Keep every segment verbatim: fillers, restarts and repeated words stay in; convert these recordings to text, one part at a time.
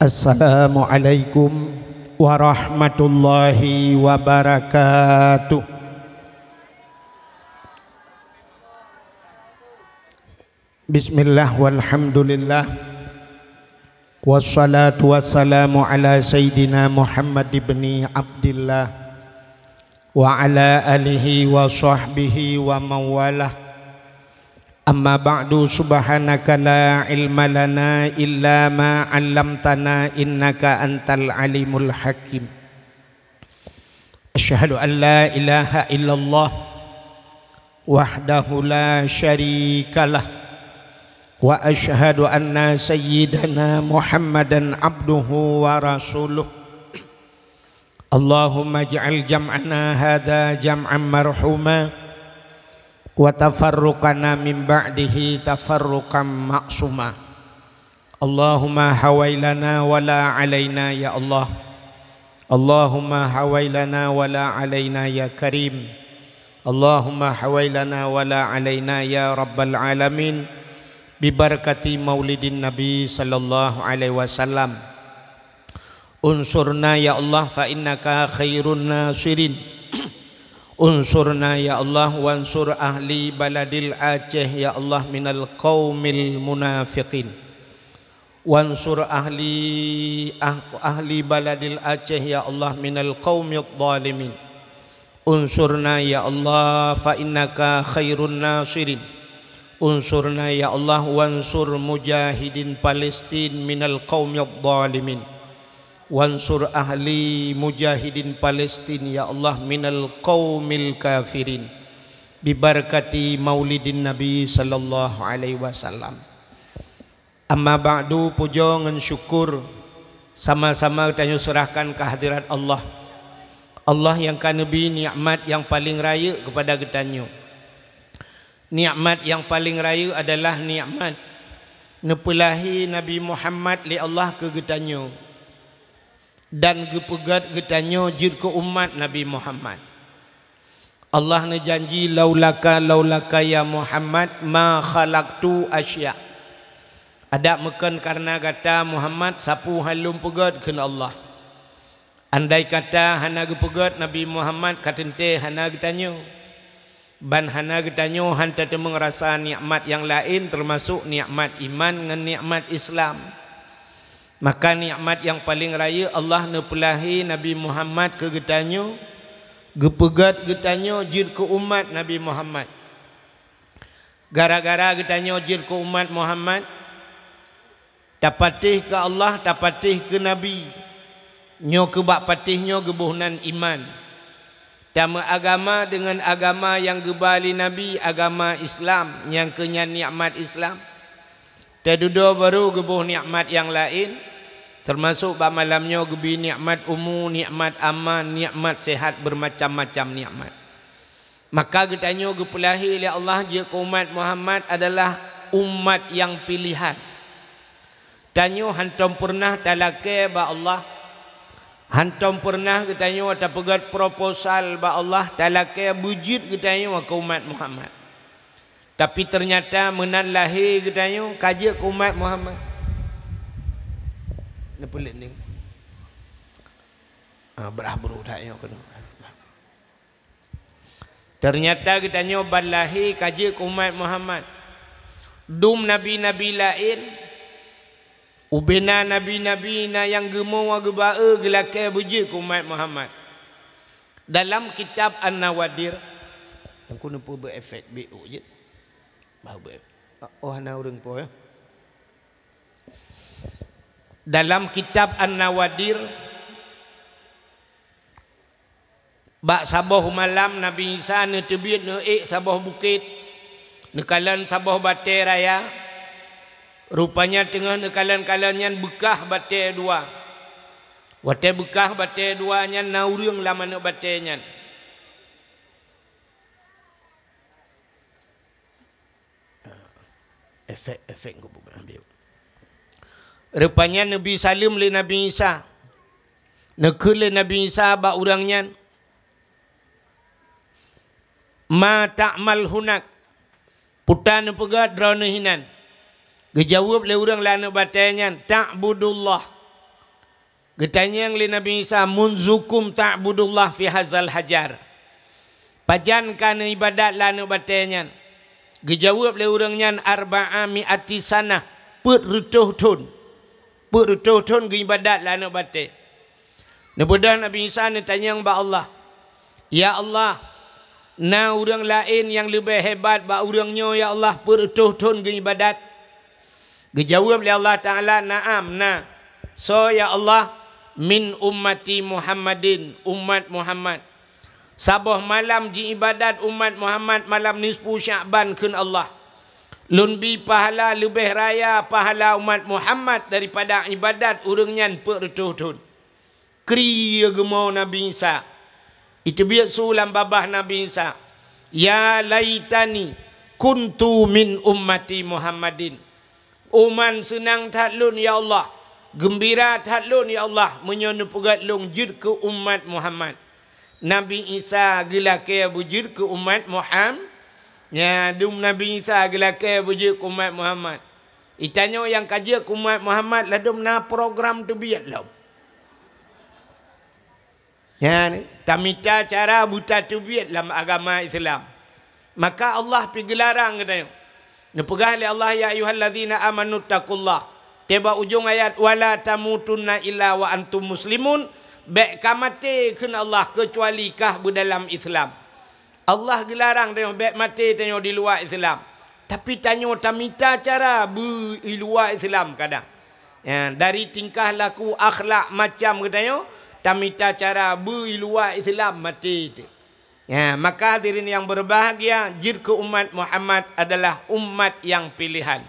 Assalamualaikum warahmatullahi wabarakatuh. Bismillah, walhamdulillah, wassalatu wassalamu ala sayyidina Muhammad ibni Abdillah, wa ala alihi wa sahbihi wa mawalah. Amma ba'du, subhanaka la ilma lana illa ma 'allamtana, innaka antal alimul hakim. Asyhadu an la ilaha illallah wahdahu la syarikalah, wa asyhadu anna sayyidana Muhammadan abduhu wa rasuluh. Allahumma ij'al jam'ana hadza jam'an marhuma, wa tafarruqana min ba'dihi tafarruqan ma'suma. Allahumma hawailana wa la alaina ya Allah. Allahumma hawailana wa la alaina ya Karim. Allahumma hawailana wa la alaina ya Rabbal Alamin. Bibarakati Maulidin Nabi sallallahu alaihi wasallam. Unsurna ya Allah fa innaka khairun nasirin. Unsurna ya Allah wansur ahli baladil Aceh ya Allah minal qaumil munafiqin. Wansur ahli, ah-, ahli baladil Aceh ya Allah minal qaumidh dhalimin. Unsurna ya Allah fa innaka khairun nasirin. Unsurna ya Allah wansur mujahidin Palestin minal qaumidh dhalimin. Wansur ahli mujahidin Palestin ya Allah minal qaumil kafirin. Bibarakati Maulidin Nabi sallallahu alaihi wasallam. Amma ba'du, pujoe ngon syukur sama-sama geutanyoe seurahkan keu hadirat Allah. Allah nyang ka neubri nikmat nyang paleng rayeuk keupada geutanyoe. Nikmat nyang paleng rayeuk adalah nikmat neupeulahé Nabi Muhammad lé Allah keu geutanyoe dan geupeugét geutanyoe jeuet keu umat Nabi Muhammad. Allah neujanji, "Laulaka, laulaka ya Muhammad, ma khalaqtu asya." Adak meukon kareuna gata Muhammad, sapeue han lôn peugét, kheun Allah. Andai kata hana geupeugét Nabi Muhammad, ka teuntée hana geutanyoe. Ban hana geutanyoe han tateumeung rasa nikmat nyang laén, teumasok nikmat iman ngon nikmat Islam. Maka nikmat nyang paleng rayeuk Allah neupeulahé Nabi Muhammad keu geutanyoe, geupeugét geutanyoe jeuet keu umat Nabi Muhammad. Gara-gara geutanyoe jeuet keu umat Muhammad, tapatéh keu Allah, tapatéh keu Nabi. Nyoe keu bak patéh nyoe geuboh nan iman. Tameuagama deungon agama nyang geuba lé Nabi, agama Islam, nyang keu nyan nikmat Islam. Tadudoe barô geuboh nikmat nyang laén, teumasok bak malam nyoe geubri nikmat umu, nikmat aman, nikmat seuhat, beumacam-macam nikmat. Maka geutanyoe geupeulahé lé Allah jeuet keu umat Muhammad adalah umat nyang piléhan. Tanyoe hantom peureunah talakée bak Allah, hantom peureunah geutanyoe tapeugét proposal bak Allah talakée beujeuet geutanyoe keu umat Muhammad. Tapi teunyata meunan lahé geutanyoe ka jeuet keu umat Muhammad. Neupeuleuk ni. Ah, brah bru that nyoe keunoe. Teunyata geutanyoe ban lahé ka jeuet keu umat Muhammad. Dum nabi-nabi laén, ubena nabi-nabi na nyang geumoe geuba-e geulakée beujeuet keu umat Muhammad. Dalam kitab An-Nawadir, Teungku neupeu beu efek B O jeuet. Bah beu efek. Oh, hana ureuëng po ya. Dalam kitab An-Nawadir, bak saboh malam Nabi Isa neuteubiet neuék saboh bukét, neukalon saboh batée raya. Rupanya teungoh neukalon-kalon nyan beukah batée dua. Watée beukah batée dua nyan na ureuëng lam aneuëk batée nyan. Efek-efek kubu ambil. Rupanya neubi saleuem lé Nabi Isa. Neukheun lé Nabi Isa bak ureuëng nyan, "Ma ta'mal hunak?" Peue neupeugah droeneuh hinan? Geujaweueb lé ureuëng lam aneuëk batée nyan, "Ta'budullah." Geutanyong lé Nabi Isa, "Munzukum ta'budullah fi hazal hajar?" Pajan ka neuibadat lé aneuëk batée nyan? Geujaweueb lé ureuëng nyan, "Arba'a mi'ati sanah," peuet reutôh thon. Peuet reutôh thon geuibadat lé aneuëk batée. Neubeudôh Nabi Isa neutanyong bak Allah, "Ya Allah, na ureuëng laén nyang leubeh hebat bak ureuëng nyoe, ya Allah, peuet reutôh thon geuibadat?" Geujaweueb lé Allah Ta'ala, "Na'am, na." "Soe, ya Allah?" "Min ummati Muhammadin, umat Muhammad. Saboh malam jiibadat umat Muhammad malam nisfu Sya'ban kheun Allah. Lôn bi pahala leubeh raya pahala umat Muhammad daripada ibadat ureuëng nyan peuet reutôh thon." Kri geumo Nabi Isa. Iteubiet su lam babah Nabi Isa, "Ya laitani kuntu min ummati Muhammadin." "Uman seunang that lôn, ya Allah, geumbira that lôn, ya Allah, meunyoe neupeugét lôn jeuet keu umat Muhammad." Nabi Isa geulakée beujeuet keu umat Muham-, nya dum Nabi Isa geulakée beujeuet keu umat Muhammad. Itanyoe nyang ka jeuet keu umat Muhammad ladum na program teubiet lom. Nyan, tamita cara beutateubiet lam agama Islam. Maka Allah pi geularang geutanyoe. Neupeugah lé Allah, "Ya ayyuhallazina amanu taqullah." Teuba ujong ayat, "Wala tamutunna illa wa antum muslimun." Bék ka maté kheun Allah keucuali kah beudalam Islam. Allah geularang tanyoe bék maté tanyoe di luwa Islam. Tapi tanyoe tamita cara beu i luwa Islam kadang. Ya, dari tingkah laku akhlak macam geutanyoe, tamita cara beu i luwa Islam maté teuh. Ya, maka hadirin yang berbahagia, jeuet keu umat Muhammad adalah umat yang pilihan.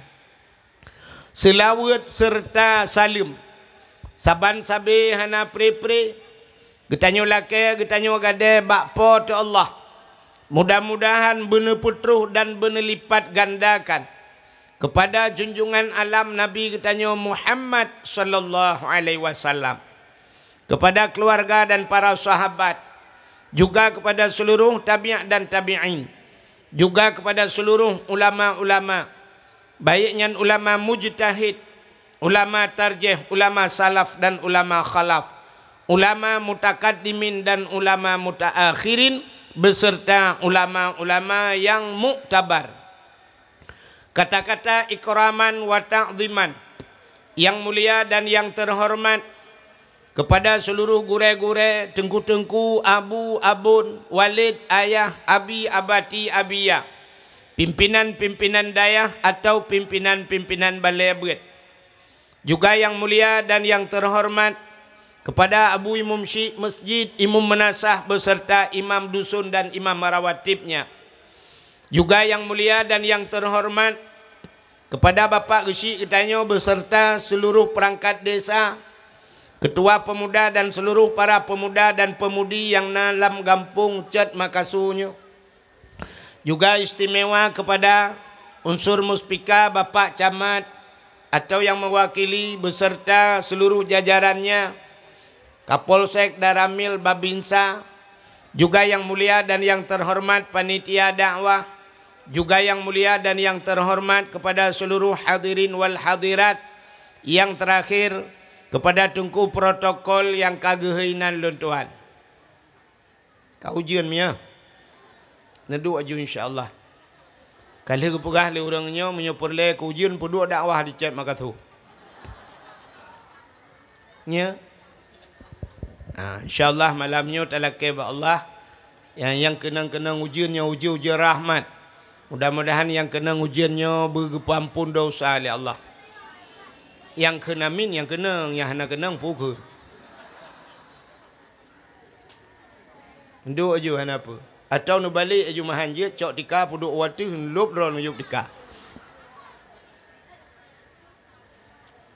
Seulaweuet seureuta saleuem saban sabe hana pre-pre geutanyoe lakée, geutanyoe gadée bak Po teu Allah. Mudah-mudahan beuneupeutroh dan beuneulipatgandakan keupada junjungan alam Nabi geutanyoe Muhammad sallallahu alaihi wasallam, keupada keuluwarga dan para sahabat, juga keupada seuluruh tabi' dan tabi'in, juga keupada seuluruh ulama-ulama, baik nyan ulama mujtahid, ulama tarjih, ulama salaf dan ulama khalaf, ulama mutakaddimin dan ulama mutaakhirin, beserta ulama-ulama yang muktabar. Kata-kata ikraman wa ta'ziman, yang mulia dan yang terhormat, kepada seluruh gurée-gurée, teungku-teungku, abu, abon, walid, ayah, abi, abati, abiya, pimpinan-pimpinan dayah atau pimpinan-pimpinan balée beuet. Juga yang mulia dan yang terhormat kepada Abu Imum Syik Masjid, Imum Meunasah beserta Imam Dusun dan Imam Rawatibnya. Juga yang mulia dan yang terhormat kepada Bapak Geuchik geutanyoe beserta seluruh perangkat desa, ketua pemuda dan seluruh para pemuda dan pemudi nyang na lam gampông Cot Makasu nyoe. Juga istimewa kepada unsur muspika Bapak Camat atau yang mewakili beserta seluruh jajarannya, Kapolsek, Danramil, Babinsa, juga yang mulia dan yang terhormat panitia dakwah, juga yang mulia dan yang terhormat kepada seluruh hadirin wal hadirat, yang terakhir kepada teungku protokol nyang ka geuhôi nan lôn tuan. Ka ujeuen mia. Neuduek aju insya Allah. Ka lheueh geupeugah lé ureuëng nyoe meunyoe peureulée keu ujeuen peuduek dakwah di Cot Makasu. Nya. Ha, insya Allah malam nyoe talakée bak Allah. Nyang, nyang keunong-keunong ujeuen nyoe ujeuen-ujeuen rahmat. Mudah-mudahan nyang keunong ujeuen nyoe beugeupampon dosa lé Allah. Nyang kheun amin nyang keunong, nyang hana keunong pukon. Duek aju hana peue. Atawa neubalek aju meuhan jeuet cok tika peuduek u ateueh lôb droe neuyueb tika.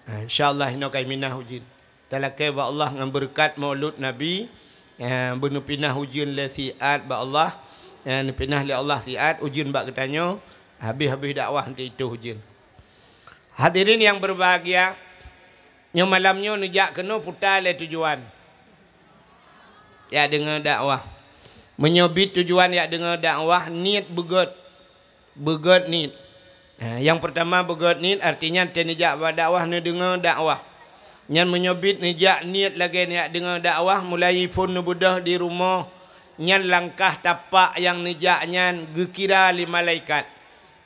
Ha, insya Allah inoe ka iminah ujeuen. Talakée bak Allah ngon beureukat Maulud Nabi, ha, beuneupinah ujeuen lé siat bak Allah, ha, neupinah lé Allah siat ujeuen bak geutanyoe, habéh-habéh dakwah eunteuk itoh ujeuen. Hadirin yang berbahagia, nyoe malam nyoe neujak keunoe puta lé tujuan. Jak deungoe dakwah. Meunyoe bit tujuan jak deungoe dakwah, niet beugét. Beugét niet. Ha, nyang peurtama beugét niet, artinya teuh neujak bak dakwah neudeungoe dakwah. Nyan meunyoe biet neujak niet lagée neujak deungoe dakwah, mulai phon neubeudôh di rumoh, nyan langkah tapak nyang neujak nyan geukira lé malaikat.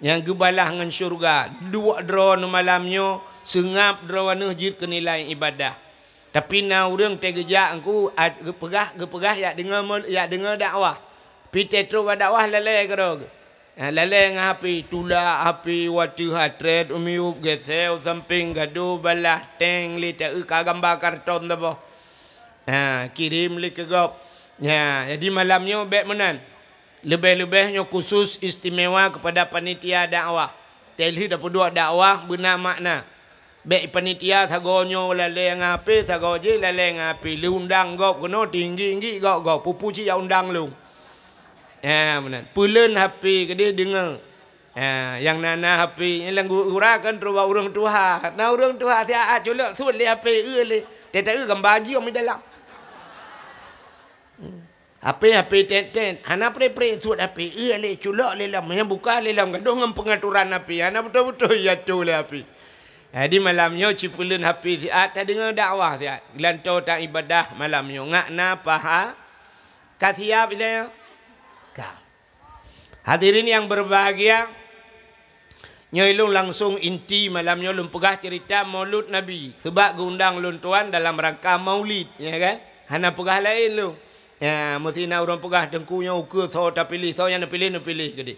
Nyang geubalah ngon syeuruga, duek droe neumalam nyoe, seungab droeneuh jeuet keu nilai ibadah. Tapi na ureuëng teugeujak engku, a, geupeugah, geupeugah jak deungoe mul-, jak deungoe dakwah. Pi teutrok bak dakwah lalée keudroe geuh. Ha, lalée ngon HP, tulak HP, wateueh hatrét, u miyueb, geusée u sampéng, gadôh, balah, teng, lé taeu ka gamba karton saboh. Ha, kirém lé keu gob. Ha, jadi malam nyoe bék meunan. Leubeh-leubeh nyoe khusus istimewa keupada panitia dakwah. Teuh lheueh tapeuduek dakwah beuna makna. Bék panitia sagoe nyoe lalée ngon HP, sagoe jih lalée ngon HP. Lé undang gob keunoe, tinggi-tinggi gob-gob. Peue-peue cit jak undang lôn. Ha, meunan. Peuleuen HP keudeh deungoe. Ha, nyang na-na HP, nyang lam gura kan trok bak ureuëng tuha. Na ureuëng tuha siat culok suet lé HP eu lé. Teuh taeu gamba jiom di dalam. Hmm. HP, HP tet-tet, hana pré-pré suet HP, eu lé culok lé lom, nyang buka lé lom, gadoh ngon peungaturan HP, hana beutôi-beutôi jatuh lé HP. Jadi malam nyoe cipeuleuen HP siat, tadeungoe dakwah siat, geulantoe taibadah malam nyoe, ngak na paha, ka siap ilée? Ka. Hadirin yang berbahagia, nyoe lôn langsung inti malam nyoe lôn peugah cerita Maulud Nabi, seubab geuundang lôn tuan dalam rangka Maulid, ya kan? Hana peugah laén lôn. Ya, meusti na ureuëng peugah, "Teungku nyoe ukeue soe tapiléh, soe nyang neupiléh, neupiléh keudeh."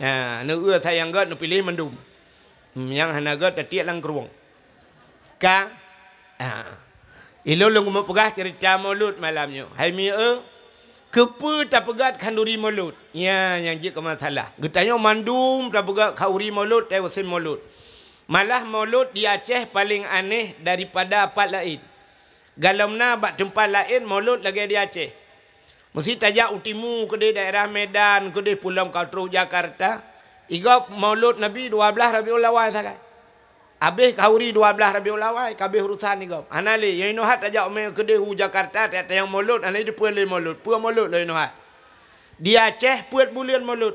Ya, neueu sayang gét, neupiléh mandum. Hmm, nyang hana gét tatiek lam krueng. Ka? Ha. Ilôn lôn keumeung peugah cerita Maulud malam nyoe. Hai mieu, keupeue tapeugét khanduri Maulud? Nyan nyang jeuet keu masalah. Geutanyoe mandum tapeugét khanduri Maulud, teuh usém Maulud. Malah Maulud di Aceh paléng aneh daripada pat laén. Galom na bak teumpat laén Maulud lagée di Aceh. Meusti tajak u timu keudeh daerah Medan keudeh peulom ka trok Jakarta. Igob Maulud Nabi dua blaih Rabiul Awal sagai. Abéh khanduri dua blaih Rabiul Awal, ka abéh urusan igob. Hana lé, nyang inoe hat tajak ume keudeh u Jakarta, tajak tanyong Maulud, hana jiteupeue lé Maulud. Peue Maulud lé inoe hat? Di Aceh peuet buleuen Maulud.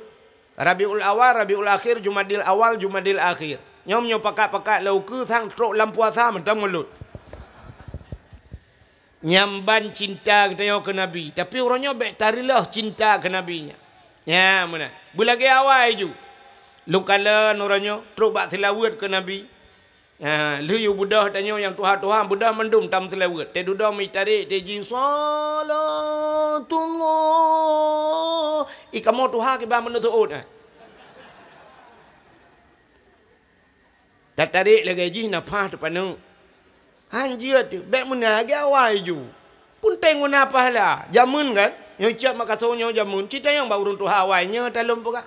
Rabiul Awal, Rabiul Akhir, Jumadil Awal, Jumadil Akhir. Nyoe nyoe pakat-pakat lé ukeue sang trok lam puasa mantong Maulud. Nyan ban cinta geutanyoe keu Nabi, tapi uroe nyoe bék tareuloh cinta keu Nabi nyan. Nyan meunan. Beulagée awai ju. Lôn kalon uroe nyoe trok bak seulaweuet keu Nabi. Ha, lheueh yue beudôh tanyoe nyang tuha-tuha, beudôh mandum tam seulaweuet. Teuh dudoe meutarek, teuh jih salatullah. I kamoe tuha kiban meuneuh seuôt, ha. Tatarek lagée jih nafah teupaneuk. Han jeuet teuh, bék meunan lagée awai ju. Peunteng guna pahala. Jameun kan? Nyoe cit makaso nyoe jameun. Cit tanyong bak ureuëng tuha awai nyoe talom peugah.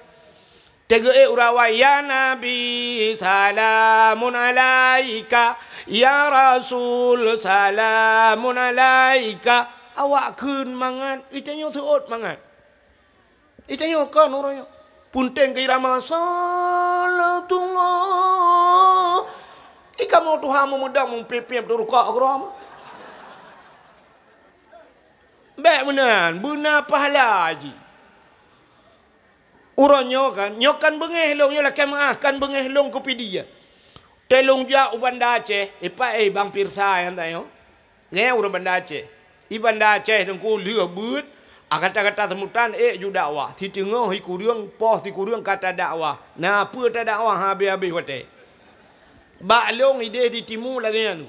Teuh geuék ureuëng awai, "Ya Nabi, salamun alaika. Ya Rasul, salamun alaika." Awak kheun mangat, i tanyoe seuôt mangat. I tanyoe kon uroe nyoe. Peunteng keu irama salatullah. I kamoe tuha meumudang meupiep-piep teurukok keudroe. Bék meunan, beuna pahala jih. Uroe nyoe kan, nyoe kan beungéh lôn, nyoe lakée meuáh kan beungéh lôn keu Pidie. Teuh lôn jak u Banda Aceh, ipat, eh, Bang Pirsa nyang tanyoe. Nyan ureuëng Banda Aceh. I Banda Aceh teungku lheueh beuet, a gata-gata seumutan ék ju dakwah. Siteungoh sikureueng, poh sikureueng ka tadakwah. Na peue tadakwah habéh-habéh watée. Bak lôn idéh di timu lagée nyan.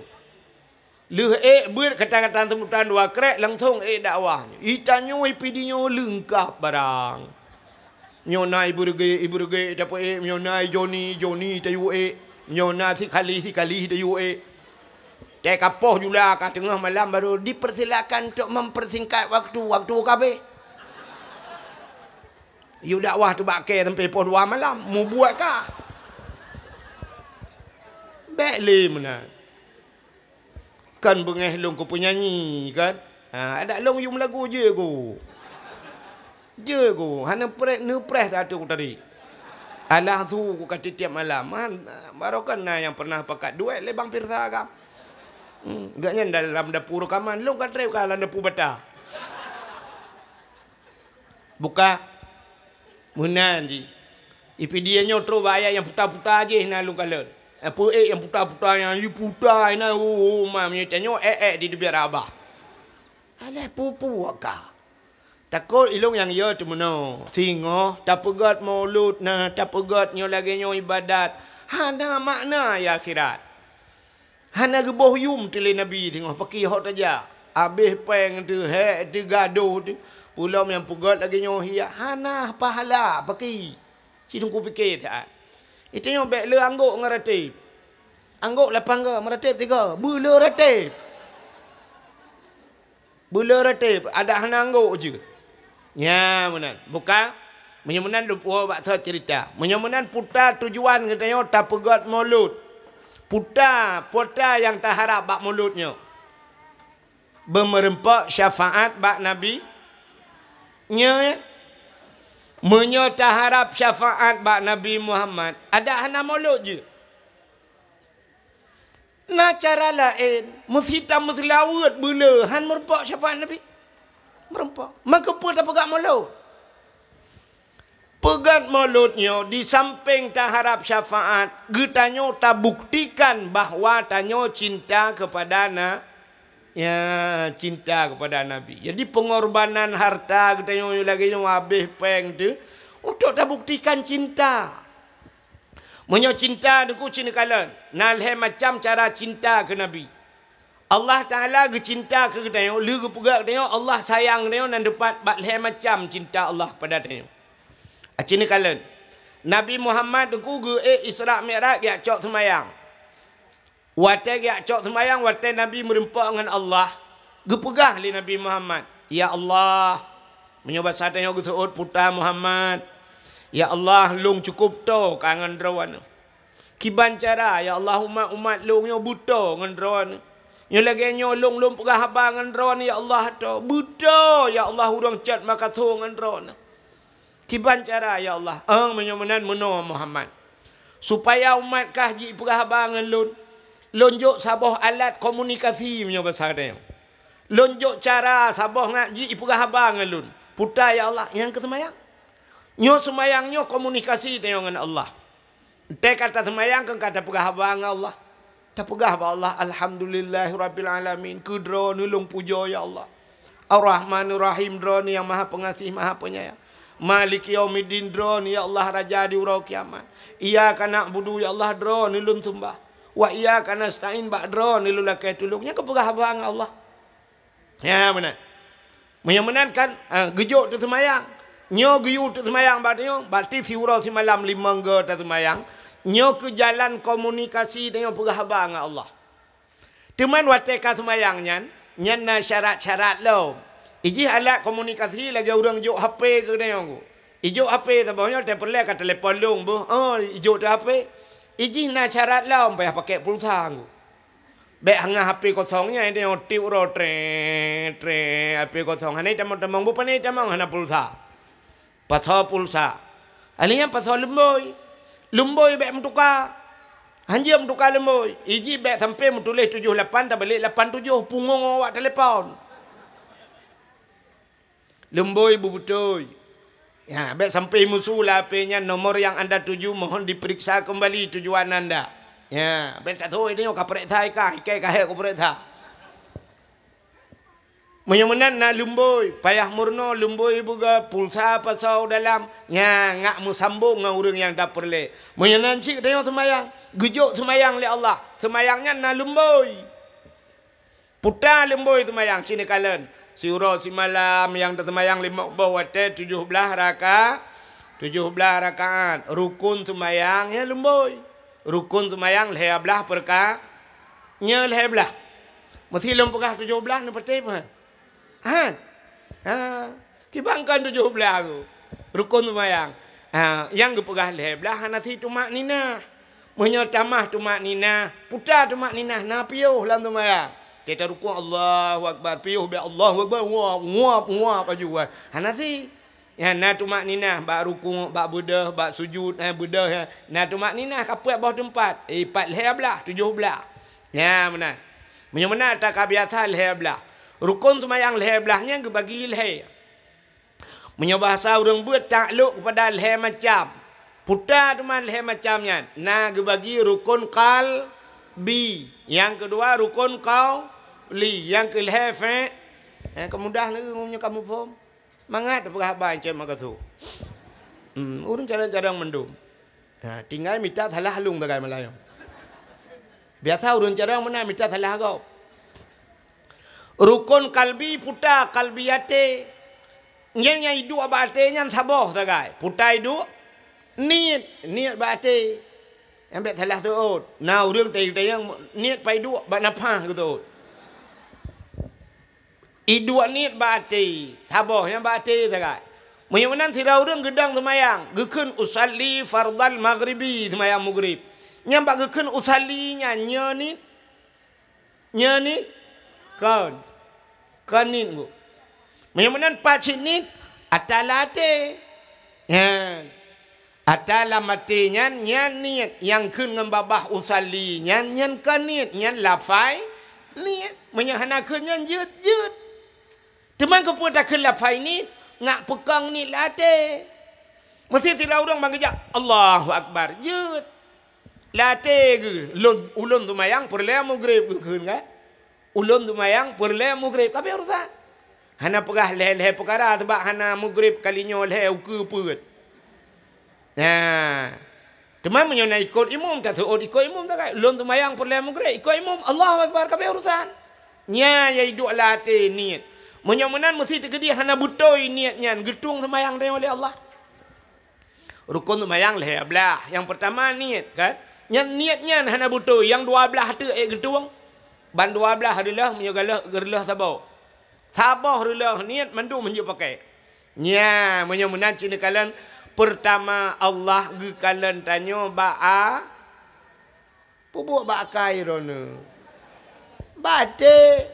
Lheueh ék beuet gata-gata seumutan dua krék langsong ék dakwah. I tanyoe i Pidie nyoe leungkab barang. Nyoe na i Beureuguek, i Beureuguek tapeuék, nyoe na i Joni, Joni tayue ék, nyoe na si Khalih, si Khalih tayue ék. Teuh ka poh jula ka teungoh malam baru dipersilakan untuk mempersingkat waktu, waktu ka habéh. Yue dakwah teuh bak kée sampai poh dua malam, mubuet ka. Bék lé meunan. Kan beungéh lôn keu peunyanyi kan? Ha, adak lôn yum lagu jeuet ku. Jeuet ku, hana preh, neupreh satu ku tadi. Alah su ku ka tiep-tiep malam. Man, baroe kan na nyang pernah pakat duet lé Bang Pirsa ka. Hmm, gobnyan dalam dapur reukaman, lôn ka trép ka lam dapur bata. Buka. Meunan jih. I Pidie nyoe trok bak ayat nyang puta-puta jih na lôn kalon. Peue ék nyang puta-puta nyan, ih puta inan, oh, oh, ma, meunyoe tanyoe ék-ék di teubiet Abah. Alah peue-peue ka. Takot ilong nyang yo teumeunoe. Singoh tapeugét mulod na, tapeugét nyoe lagée nyoe ibadat. Hana makna ya akhirat. Hana geuboh yum teuh lé Nabi singoh, paki hok tajak. Abéh péng teuh, hék teuh, gadôh teuh. Peulom nyang peugét lagée nyoe hiya, hana pahala, paki. Ci Teungku pike that. Itanyoe bék le anggôk ngon rateb. Anggôk lapan go, meurateb tiga. Beule rateb. Beule rateb, adak hana anggôk jeuet. Nya meunan. Buka, meunyoe meunan lôn puwoe bak thot ceurita. Meunyoe meunan puta tujuan geutanyoe tapeugét mulod. Puta, puta nyang taharab bak mulod nyoe. Beumeureumpok syafaat bak Nabi. Nyoe, meunyoe taharab syafaat bak Nabi Muhammad, adak hana mulod jeuet. Na cara laén, meusi tameuseulaweuet beule, han meureumpok syafaat Nabi. Meureumpok. Meukeue peue tapeugah mulod? Peugét mulod nyoe di sampéng taharab syafaat, geutanyoe tabuktikan bahwa tanyoe cinta keupada na-, ya, cinta keupada Nabi. Jadi, peungorbanan harta geutanyoe lagée nyoe abéh péng teuh untuk tabuktikan cinta. Meunyoe cinta, Teungku, ci neukalon, na lhée macam cara cinta keu Nabi. Allah Taala geucinta keu geutanyoe, lheueh geupeugah geutanyoe Allah sayang geutanyoe nan teupat bak lhée macam cinta Allah pada tanyoe. Aci neukalon, Nabi Muhammad Teungku geuék Isra Mi'raj geujak cok seumayang. Watée geujak cok seumayang, watée Nabi meureumpok ngon Allah, geupeugah lé Nabi Muhammad, "Ya Allah," meunyoe basa tanyoe geuseuôt puta Muhammad, "Ya Allah, lôn cukôp toe ka ngon Droeneuh." Kiban cara, ya Allah, umat-umat lôn nyoe beutoe ngon Droeneuh. Nyoe lagée nyoe lôn, lôn peugah haba ngon Droeneuh, ya Allah, toe. Beutoe, ya Allah, ureuëng cot makasoe ngon Droeneuh. Kiban cara, ya Allah. Eng, meunyoe meunan meunoe Muhammad. Supaya umat kah jipeugah haba ngon lôn. Lôn jok saboh alat komunikasi meunyoe basa tanyoe. Lôn jok cara saboh ngat jipeugah haba ngon lôn. Puta, ya Allah, nyang keu seumayang. Nyoe seumayang nyoe komunikasi tanyoe ngon Allah. Teuka taseumayang keu ka tapeugah haba ngon Allah. Tapeugah bak Allah, "Alhamdulillahirabbil alamin." Keu Droeneuh lôn pujoe, ya Allah. Ar-Rahmanir Rahim, Droeneuh nyang Maha Peungaséh, Maha Peunyayang. Maliki yaumiddin, Droeneuh, ya Allah, Raja di uroe kiamat. Iyyaka na'budu, ya Allah, Droeneuh lôn seumbah. Wa iyyaka nasta'in, bak Droeneuh lôn lakée tulông. Nyan keupeugah haba ngon Allah. Ya, meunan. Meunyoe meunan kan, ha, geujok teuk seumayang. Nyoe geuyue teuk seumayang bak tanyoe, berarti siuroe simalam limong go taseumayang. Nyoe keu jalan komunikasi tanyoe peugah haba ngon Allah. Teuma watée ka seumayang nyan, nyan na syarat-syarat lom. Ijih alat komunikasi lagée ureuëng jok H P keu tanyoe. Ijok H P saboh nyoe teupeureulee ka telepon lôn beuh. Oh, ijok teuk H P. Ijih na syarat lom payah pakai pulsa. Bék hana H P kosong nyan, tanyoe tiep uroe, treng, treng, H P kosong. Hana tamong-tamong, bukon hana tamong, hana pulsa. Pasoe pulsa. Alèh nyan pasoe lumbôi. Lumbôi bék meutuka. Hanjeuet meutuka lumbôi. Ijih bék sampoe meutuléh tujoh lapan, tabalek lapan tujoh, pungong awak telepon. Lumbôi beubeutôi. Ya, bék sampoe musu lam H P nyan nomor yang anda tuju mohon diperiksa kembali tujuan anda. Ya, bék tatôi tanyoe ka peuriksa ikai, ikai ka hék kupeuriksa. Meunyoe meunan na lumbôi, payah meurunoe lumbôi beuga pulsa pasoe dalam, nya ngak meusambong ngon ureuëng nyang tapeureulee. Meunyoe nan cit tanyoe seumayang, geujok seumayang lé Allah, seumayang nyan na lumbôi. Puta lumbôi seumayang, ci neukalon. Siuroe simalam nyang taseumayang limong boh watée tujoh blaih raka-, tujoh blaih rakaat. Rukon seumayang nyan lumbôi. Rukon seumayang lhée blaih peurka-, nyoe lhée blaih. Meusé lôn peugah tujoh blaih neupatéh peue? Han. Ha, kiban kon tujoh blaih rukon seumayang. Ha, nyang geupeugah lhée blaih hana si tumakninah. Meunyoe tamah tumakninah, puta tumakninah na piôh lam seumayang. Teuka rukon Allahu Akbar, piôh bak Allahu Akbar, nguap, nguap, nguap laju, wah. Hana si. Nyan na tumakninah bak rukon, bak beudôh, bak sujud, eh, beudôh, eh. Na tumakninah ka peuet boh teumpat. Eh, pat lhée blaih, tujoh blaih. Nyan meunan. Meunyoe meunan ata ka biasa lhée blaih. Rukon seumayang lhée blaih nyan geubagi lhée. Meunyoe bahasa ureuëng beuet taklok keupada lhée macam. Puta teuma lhée macam nyan. Na geubagi rukon qalbi, nyang keudua rukon qauli, nyang keulhée fe-, nyang keu mudah lagée meunyoe kamoe phom. Mangat peugah haba Encik Makasu. Hmm, ureuëng carông-carông mandum. Ha, tinggai mita salah lung sagai malam nyoe. Biasa ureuëng carông meunan mita salah gob. Rukon qalbi puta, qalbi até. Nyang, nyang iduek bak até nyan saboh sagai. Puta iduek, niet, niet bak até. Nyang bék salah seuôt. Na ureuëng tayang-tayang niet pai duek bak nafah geuseuôt. Iduek niet bak até, saboh nyang bak até sagai. Meunyoe meunan sidroe ureuëng geudong seumayang, geukheun usalli fardal maghribi, seumayang maghrib. Nyang bak geukheun usalli nyan nyoe niet, nyoe niet, kon, kon niet ngon. Meunyoe meunan pat cit niet, ata lam até. Nyan. Ata lam até nyan, nyan niet, nyang kheun ngon babah usalli nyan, nyan kon niet, nyan lafai niet. Meunyoe hana kheun nyan jeuet, jeuet. Teuma keupeue takheun lafai niet, ngak peukong niet lam até. Meusti sidroe ureuëng ban geujak, "Allahu Akbar," jeuet. Lam até geuh, lôn, ulôn seumayang peureulée maghrib geukheun kan. Ulôn seumayang peureulée maghrib, ka abéh urusan. Hana peugah lhée-lhée peukara, sabab hana maghrib kali nyoe lhée ukeue peuet. Nah, teuma meunyoe na ikot imum, taseuôt ikot imum sagai. Ulôn seumayang peureulée maghrib, ikot imum, Allahu Akbar, ka abéh urusan. Nyan nyang iduek lam até niet. Meunyoe meunan meusti teukeudi hana beutôi niet nyan, geutueng seumayang tanyoe lé Allah. Rukon seumayang lhée blaih. Nyang peurtama niet, kan? Nyan niet nyan hana beutôi, nyang dua blaih teuk ék geutueng. Ban dua blaih reuloh meunyoe galeh reuloh saboh. Saboh reuloh niet mandum hanjeuet pakai. Nya, meunyoe meunan cit neukalon, peurtama Allah geukalon tanyoe bak a-, peubuet bak akai droeneuh. Bak até.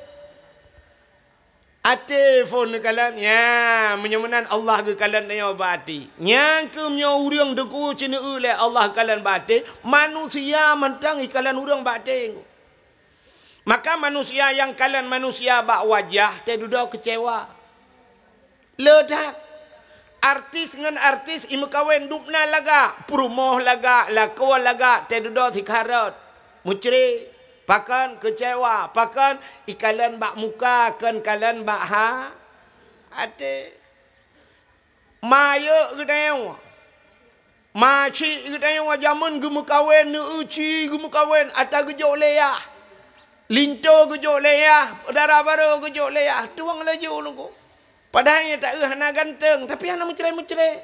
Até phon neukalon, nya, meunyoe meunan Allah geukalon tanyoe bak até. Nyang keuh meunyoe ureuëng teungku ceuneueu lé Allah kalon bak até, manusia mantong ikalon ureuëng bak até. Maka manusia nyang kalon manusia bak wajah, teududoe keucewa. Le that. Artis ngon artis imeukawen dubna lagak, peurumoh lagak, lakoe lagak, teududoe sikharot. Mucre, pakon keucewa, pakon ikalon bak muka, kon kalon bak ha-, até. Ma yeuek geutanyoe. Ma chik geutanyoe jameun geumeukawen, neueu chik geumeukawen, ata geujok lé yah. Linto geujok lé yah, dara barô geujok lé yah, tueng laju nunggu. Padahai nyata hana ganteng, tapi hana meucre-meucre.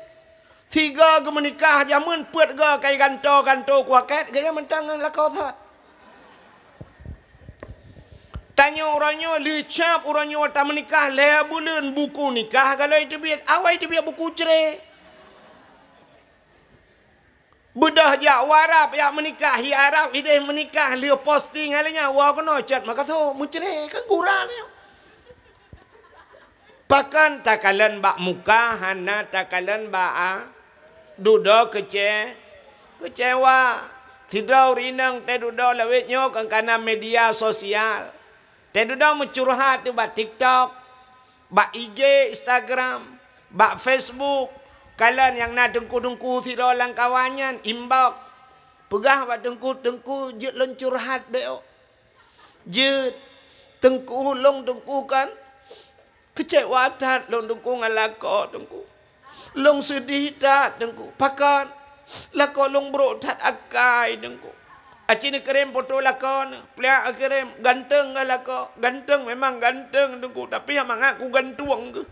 Sigoe geumeunikah jameun peuet goe kai ganto-ganto kuakét, gaya mantong ngon lakoe sot. Tanyoe uroe nyoe leucab uroe nyoe tameunikah lhée buleuen buku nikah galoi teubiet, awai teubiet buku cre. Beudôh jak u Arab jak meunikah, i Arab ideh meunikah lheueh posting alanya woe keunoe cot makaso meucre kan gura nyoe. Pakon takalon bak muka hana takalon bak a, dudoe keuce-, keucewa. Sidroe ureuëng inong teududoe lawét nyoe kon kana media sosial. Teududoe meucurhat bak TikTok, bak I G, Instagram, bak Facebook. Kalon nyang na teungku-teungku sidroe lam kawan nyan inbox. Peugah bak teungku, "Teungku, jeuet lôn curhat bék." Jeuet, teungku, lôn teungku kan keucewa that lôn teungku ngon lakoe teungku. Lôn seudeh that teungku. Pakon? Lakoe lôn brok that akai teungku. Aci neukirém foto lakoe neuh, pliak kirém, ganteng ngon lakoe. Ganteng memang ganteng teungku, tapi nyang mangat kugantueng geuh.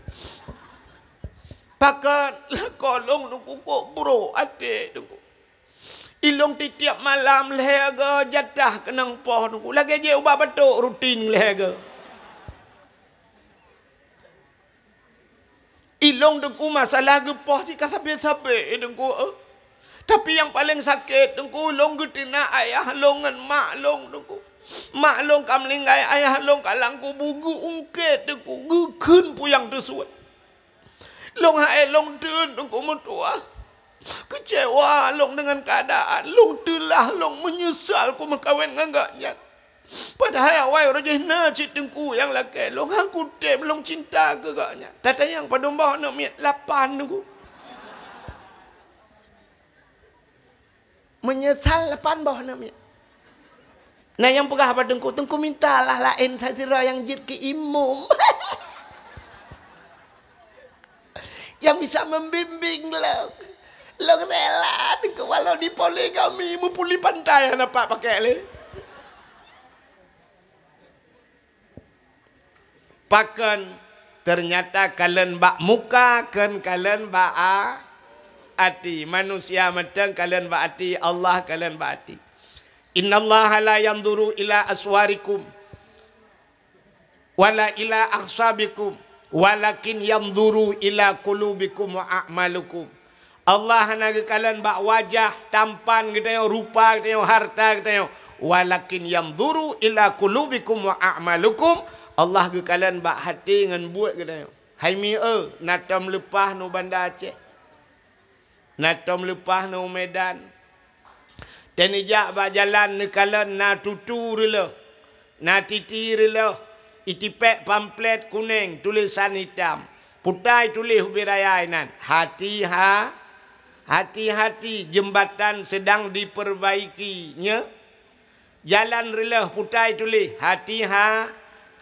Pakon? Lakoe lôn teungku kok brok até teungku. Ilôn tiep-tiep malam lhée goe jatah keunong poh teungku, lagée jép ubak batok rutin lhée goe. Ilôn teungku masalah geupoh cit ka sabe-sabe teungku, eh. Tapi nyang paleng sakét teungku, lôn geuteunak ayah lôn ngon mak lôn teungku. Mak lôn ka meuninggai, ayah lôn ka lam kubu geuungkét teungku, geukheun puyang teusuet. Lôn hai lôn teun teungku meutuah. Keucewa lôn deungon keuadaan, lôn teulah lôn meunyeusal kumeukawen ngon gobnyan. Padahai awai uroe jih na cit teungku nyang lakée lôn, han kutem lôn cinta keu gobnyan. Tatanyong padum boh aneuk miet? Lapan teungku. Meunyeusal lapan boh aneuk miet. Na nyang peugah bak teungku, "Teungku mintalah laén sasidroe nyang jeuet keu imum." Nyang bisa membimbing lôn. Lôn rela teungku walau dipoligami, meupuli pantai hana pat pakai lé. Pakon, teunyata kalon bak muka, kon kalon bak a-, até. Manusia mantong kalon bak até, Allah kalon bak até. "Innallaha la yanzuru ila aswarikum, wala ila ahsabikum, walakin yanzuru ila qulubikum wa a'malikum." Allah hana geukalon bak wajah, tampan geutanyoe, rupa geutanyoe, harta geutanyoe. "Walakin yanzuru ila qulubikum wa a'malikum." Allah geukalon bak até ngon buet geutanyoe. Hai mieu, na tom leupah nyoe Banda Aceh. Na tom leupah nyoe Medan. Teunijak bak jalan neukalon na tutu reuloh, na titi reuloh, itipék pamflet kuneng tulésan itam. Putai tuléh ubé raya inan, "Hati-ha-, hati-hati, jembatan sedang diperbaiki." Nyo, jalan reuloh putai tuléh, "Hati-ha-,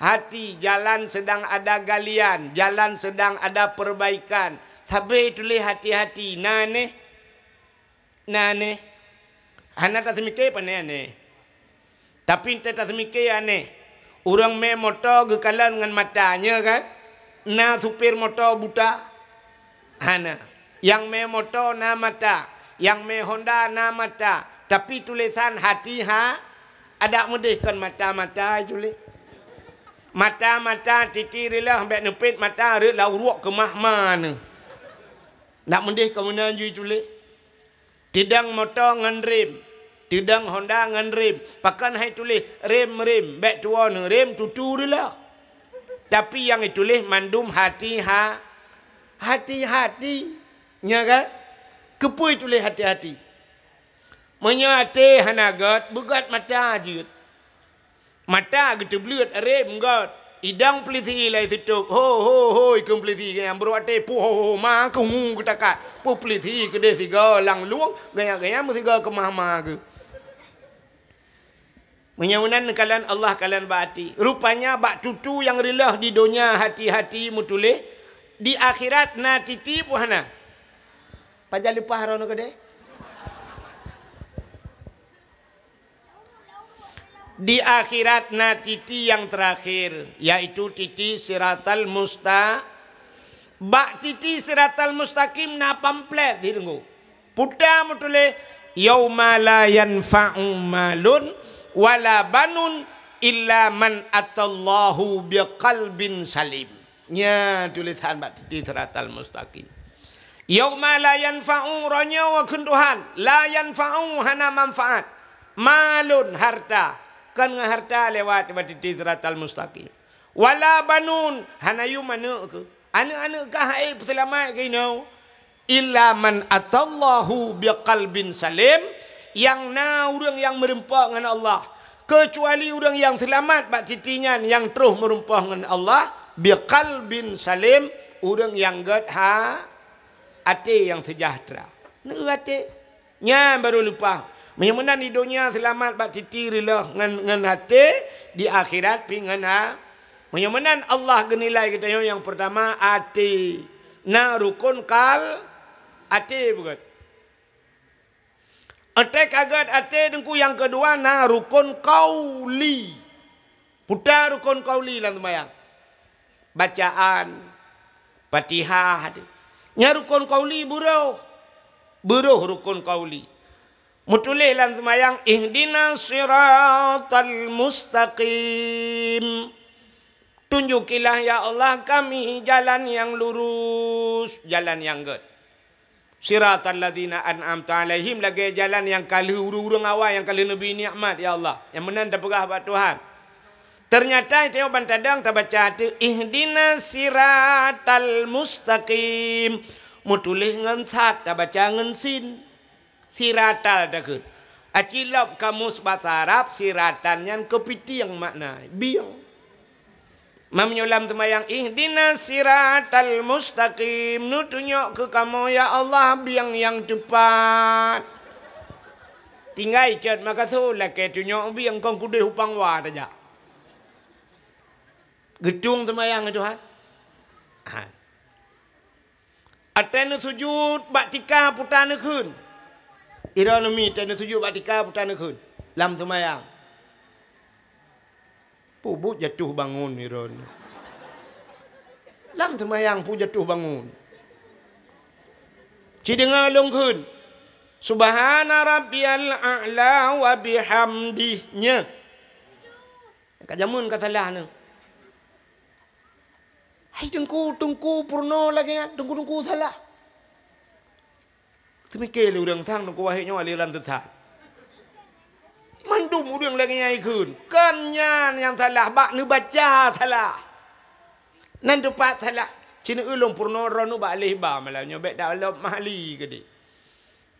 hati, jalan sedang ada galian, jalan sedang ada perbaikan." Sabé tuléh hati-hati, na neh? Na neh? Hana taseumiké pane aneh. Tapi enteuk taseumiké aneh. Ureuëng mé moto geukalon ngon mata, nyo kan? Na supir moto buta? Hana. Nyang mé moto na mata, nyang mé Honda na mata, tapi tulésan hati-ha-, adak meudeh kon mata-mata tuléh. Mata-mata titi reuloh bék neupét mata reuet lam uruek keumah ma neuh. Ndak meudeh kon meunan jih tuléh. Teudong moto ngon rem, teudong Honda ngon rem. Pakon hai tuléh rem-rem, bék tuwoe neu rem tutu reuloh. Tapi nyang ituléh mandum hati-ha-, hati-hati. Nya kan? Keupeue tuléh hati-hati? Meunyoe até hana gét, beugét mata jeuet. Mata geuteubleuet rem gét. Idong peulisi ilai sitôb. Ho, ho, ho, ikheun peulisi geunyang brok até. Puh, ho, ho, ma keu ngu geutakat. Puh peulisi keudeh sigoe lam lueng, geunyang-geunyang meusigoe keumah ma geuh. Meunyoe meunan kalon Allah kalon bak até. Rupanya bak tutu nyang reuloh di donya hati-hati meutuléh, di akhirat na titi peue hana? Pajan leupah droeneuh keudeh? Di akhirat na titi nyang teurakhir, yaitu titi siratal musta-, bak titi siratal mustaqim na pamflet di deungoe. Puta meutuléh, "Yauma la yanfa'u malun wala banun illa man atallahu biqalbin salim." Nya tulésan bak titi siratal mustaqim. "Yauma la yanfa'u," uroe nyoe kheun Tuhan, "la yanfa'u," hana manfaat, "malun," harta, kon ngon harta lewat bak titi siratal mustaqim, "wala banun," hana yum aneuk keuh. Aneuk-aneuk kah hai peuseulamat keuh inoe? "Illa man atallahu biqalbin salim," nyang na ureuëng nyang meurumpok ngon Allah, keucuali ureuëng nyang seulamat bak titi nyan nyang troh meurumpok ngon Allah, "biqalbin salim," ureuëng nyang gét ha-, até nyang seujahteura. Neu até. Nyan barô leupah. Meunyoe meunan di donya seulamat bak titi reuloh ngon, ngon até, di akhirat pih ngon a-, Meunyoe meunan Allah geunilai geutanyoe nyang peurtama até. Na rukon kal-, até beugét. Até ka gét até teungku nyang keudua na rukon qauli. Puta rukon qauli lam seumayang. Bacaan, Fatihah, até. Nyan rukon qauli beuroh. Beuroh rukon qauli. Meutuléh lam seumayang, "Ihdinas siratal mustaqim." Tunjukilah, ya Allah, kami jalan nyang lurus, jalan nyang gét. Siratal ladzina an'amta 'alaihim, lagée jalan nyang ka lheueh ureuëng-ureuëng awai nyang ka lheueh neubri nikmat, ya Allah. Nyang meunan tapeugah bak Tuhan. Teunyata tanyoe ban tadong tabaca ateueh, "Ihdinas siratal mustaqim." Meutuléh ngon sad, tabaca ngon sin. Siratal takheun. Aci lop kamus basa Arab, siratan nyan keupitieng makna, bieng. Meunyoe lam seumayang, "Ihdinas siratal mustaqim," neutunyok keu kamoe, ya Allah, bieng nyang teupat. Tinggai cot makaso lakée tunyok ubi nyang kong kudeh upang wa tajak. Geutueng seumayang Tuhan. Ha. Ateueh neusujut bak tika puta neukheun. Ironomi ateueh neusujut bak tika puta neukheun. Lam seumayang. Pubuet jatuh bangun iron. Lam seumayang pu jatuh bangun. Ci deungoe lôn kheun, "Subhana rabbiyal a'la wa bihamdih." Nyoe. Ka jameun ka salah nyoe. Hai teungku, teungku peurunoe lagée nyan, teungku-teungku salah. Teumike lé ureuëng sang teungku wahé nyoe aliran teusat. Mandum ureuëng lagée nyan ikheun. Kon nyan nyang salah, bak neubaca salah. Nan teupat salah. Ci neueu lôn peurunoe droeneuh bak aleh ba malam nyoe bék talop mahali keudeh.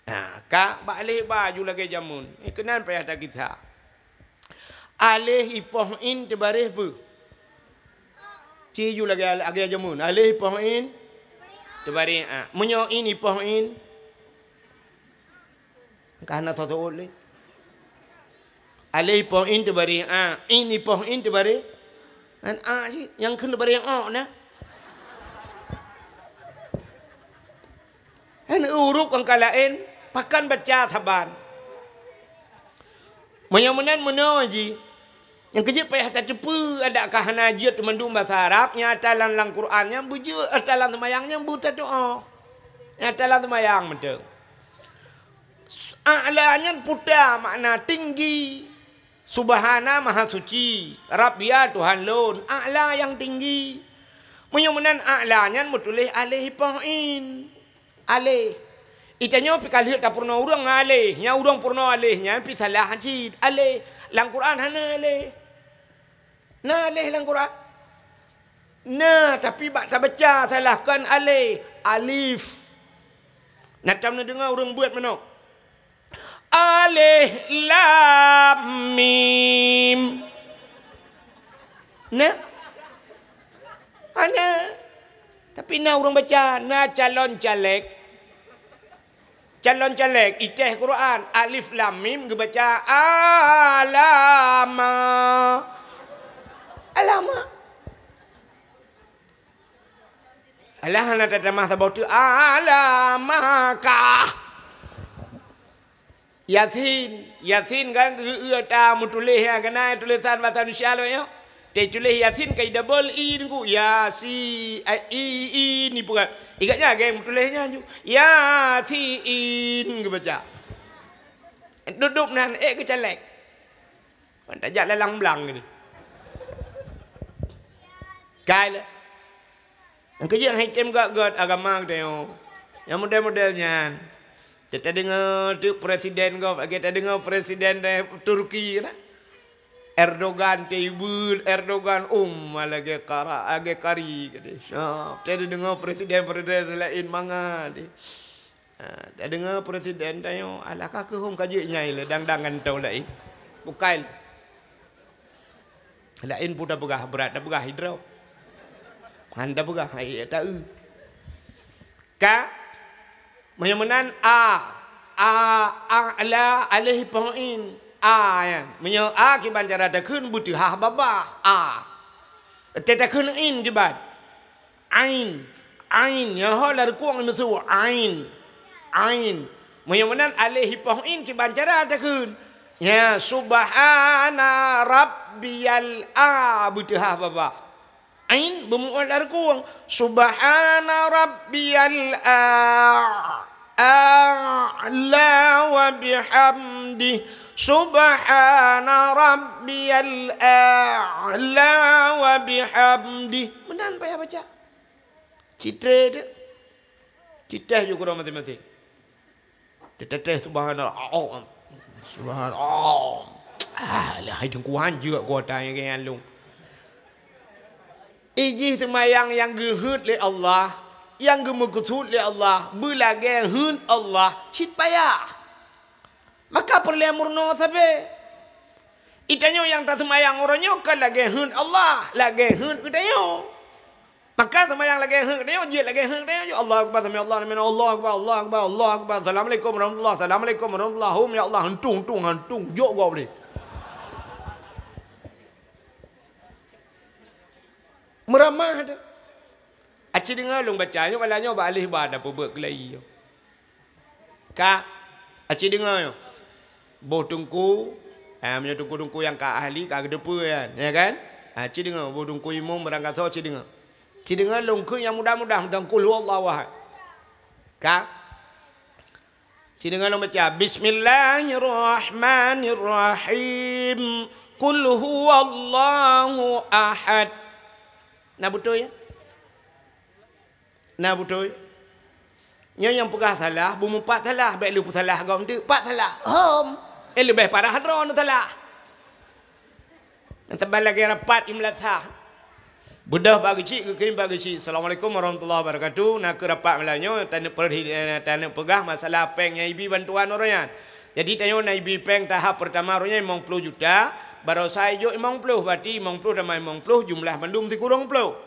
Ha, ka bak aleh ba ju lagée jameun. Eh, keunan payah takisa. Aleh ipoh in teubareh beuh. Ci ju lagée, lagée jameun. Aleh ipoh in teubareh a. Meunyoe in ipoh in, ka hana soe seuôt lé. Aleh ipoh in teubareh a. In ipoh in teubareh. Ngon a cit, nyang kheun teubareh o na. Hana ureuëng ka laén, pakon baca saban. Meunyoe meunan meunoe jih, nyang keujeuet payah tateupeue adak ka hana jeuet mandum basa Arab, nyang ata lam, lam Quran nyan beujeuet, ata lam seumayang nyan beutatuoh. Nyang ata lam seumayang mantong. A'la nyan puta makna tinggi. Subhana maha suci, Rabbia Tuhan lôn, A'la nyang tinggi. Meunyoe meunan A'la nyan meutuléh aleh ipoh in. Aleh. Itanyoe pih ka lheueh tapeurunoe ureuëng ngon aleh. Nyang ureuëng peurunoe aleh nyan pih salah cit. Aleh. Lam Quran hana aleh. Na aleh lam Quran? Na, tapi bak tabaca salah, kon aleh, alif. Na tom neudeungoe ureuëng beuet meunoe. Aleh lam mim. Na? Hana. Tapi na ureuëng baca, na calon caleg. Calon caleg, itéh Quran, alif lam mim geubaca alama. Alama. Alah hana tatamah saboh teuk, alamaka. Yasin, Yasin kan geu-, eu ta meutuléh nyan, keunan tulésan basa Indonesia lom nyoe. Teutuléh Yasin ka idabel i teungku. Yasi, a, i, i, ni peugah. Ingat nyan geng meutuléh nyan ju. Yasiin geubaca. Dudob nan, ék geucalek. Ban tajak lalang blang gini. Kai lé. Nyang keujeuet hai tem gét-gét agama geutanyoe. Nyang model-model nyan. Teuka deungoe teuk presiden gob, lagée tadeungoe presiden dari Turki na. Erdogan teuibeul, Erdogan um lagée kara, lagée kari geude. Syah, teuka deungoe presiden-presiden laén mangat deh. Ha, tadeungoe presiden tanyoe, alah ka keuhom ka jeuet nyai lé dang-dang ngon toh laén. Bukai. Laén pun tapeugah brat, tapeugah hidroe. Han tapeugah, hai, taeu. Ka, meunyoe meunan a, a, a, la, aleh ipoh in, a, ya. Meunyoe a kiban cara takheun beuteuhah babah, a. Teuka takheun in kiban. Ain, ain, nyoe ho lam rukuk meusu, ain, ain. Meunyoe meunan aleh ipoh in kiban cara takheun. Ya, subhana rabbiyal a, beuteuhah babah. Ain beumu'ot lam rukuk. Subhana rabbiyal a, a'la wa bihamdi. Subhana rabbiyal a'la wa bihamdi. Meunan payah baca. Citré teuh. Citré ju keudroe maséng-maséng. Teuteuteh subhanallah. Oh. Subhanallah. Oh. Ah, lah hai teungku han jeuet kuota nyang keu nyan lôn. Ijih seumayang nyang geuheuet lé Allah, nyang geumeukeusut lé Allah, beulagée heuet Allah, cit payah. Maka peureulée meurunoe sabe. Itanyoe nyang taseumayang uroe nyoe ka lagée heuet Allah, lagée heuet geutanyoe. Maka seumayang lagèe heuek tanyoe, jeuet lagèe heuek tanyoe, ya Allahu Akbar, sami Allahu liman, Allahu Akbar, Allahu Akbar, Allahu Akbar, Assalamualaikum warahmatullah, Assalamualaikum warahmatullah, hom ya Allah, entung, entung, entung, jok gob deh. Meuramah deh. Aci deungoe lôn baca, nyoe bala nyoe bak alih ba na peubuet keulayi nyoe. Ka, aci deungoe nyoe. Boh teungku, ha, meunyoe teungku-teungku nyang ka ahli, ka geuteupeue nyan, ya kan? Ha, ci deungoe, boh teungku imum barangkasoe ci deungoe. Ci deungoe lôn kheun nyang mudah-mudah, mantong Qul huwallahu ahad. Ka? Ci deungoe lôn baca, Bismillahirrahmanirrahim. Qul huwallahu ahad. Na beutôi, ya? Na beutôi? Nyoe nyang peugah salah, beumeupat salah, bèk lé peusalah gob teuk, pat salah. Hom. Eh, leubeh parah droeneuh salah. Nyang saban lagèe rapat imlasah. Beudôh Pak Geuchik, geukheun Pak Geuchik, "Assalamualaikum warahmatullahi wabarakatuh. Na keuh rapat malam nyoe, taneuk peurhi-, eh, taneuk peugah masalah péng nyang ibi bantuan uroe nyan. Jadi, tanyoe na ibi péng tahap peurtama uroe nyan limong ploh juta, baroesa ijok limong ploh, berarti limong ploh tamah limong ploh, jumlah mandum sikureueng ploh."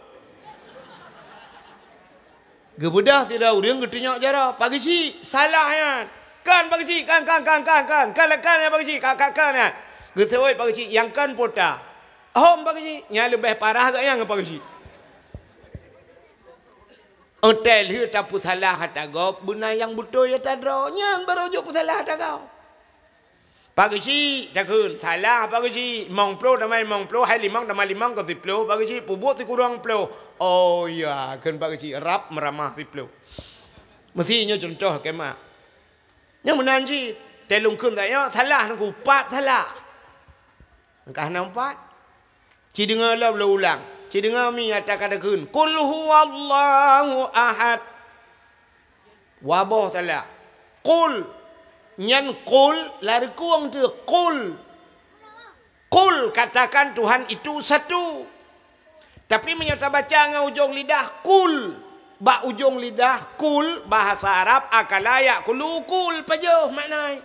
Geubeudôh sidroe ureueng geutunyok jaroe, "Pak Geuchik, salah nyan. Kon Pak Geuchik, kon, kon, kon, kon, kon. Kon, kon, kon nyan Pak Geuchik, kon, kon, kon nyan." Geuseuôt Pak Geuchik, "Nyang kon pota." "Hom Pak Geuchik, nyan leubeh parah geuh nyan ngon Pak Geuchik." Otai lheueh tapeusalah ata gob, beuna nyang beutôi ata droe, nyan barô jok peusalah ata gob. "Pak Geuchik," takheun, "Salah Pak Geuchik, limong ploh tamah limong ploh, hai limong tamah limong kon siploh, Pak Geuchik, peubuet sikureueng ploh." "Oh ya," kheun Pak Geuchik, rab meuramah siploh. Meusti nyoe cuntoh keu mak. Nyang meunan cit, teuh lôn kheun tanyoe salah teungku, pat salah. Ka hana meupat. Ci deungoe lom lôn ulang. Ci deungoe mi ata ka takheun, "Qul huwallahu ahad." Dua boh salah. Qul. Nyan qul, lam reukueng teuh. Qul. Qul, katakan Tuhan itu satu. Tapi meunyoe tabaca ngon ujong lidah, kul. Bak ujong lidah, kul, bahasa Arab, akala ya'kulu, kul, pajoh makna.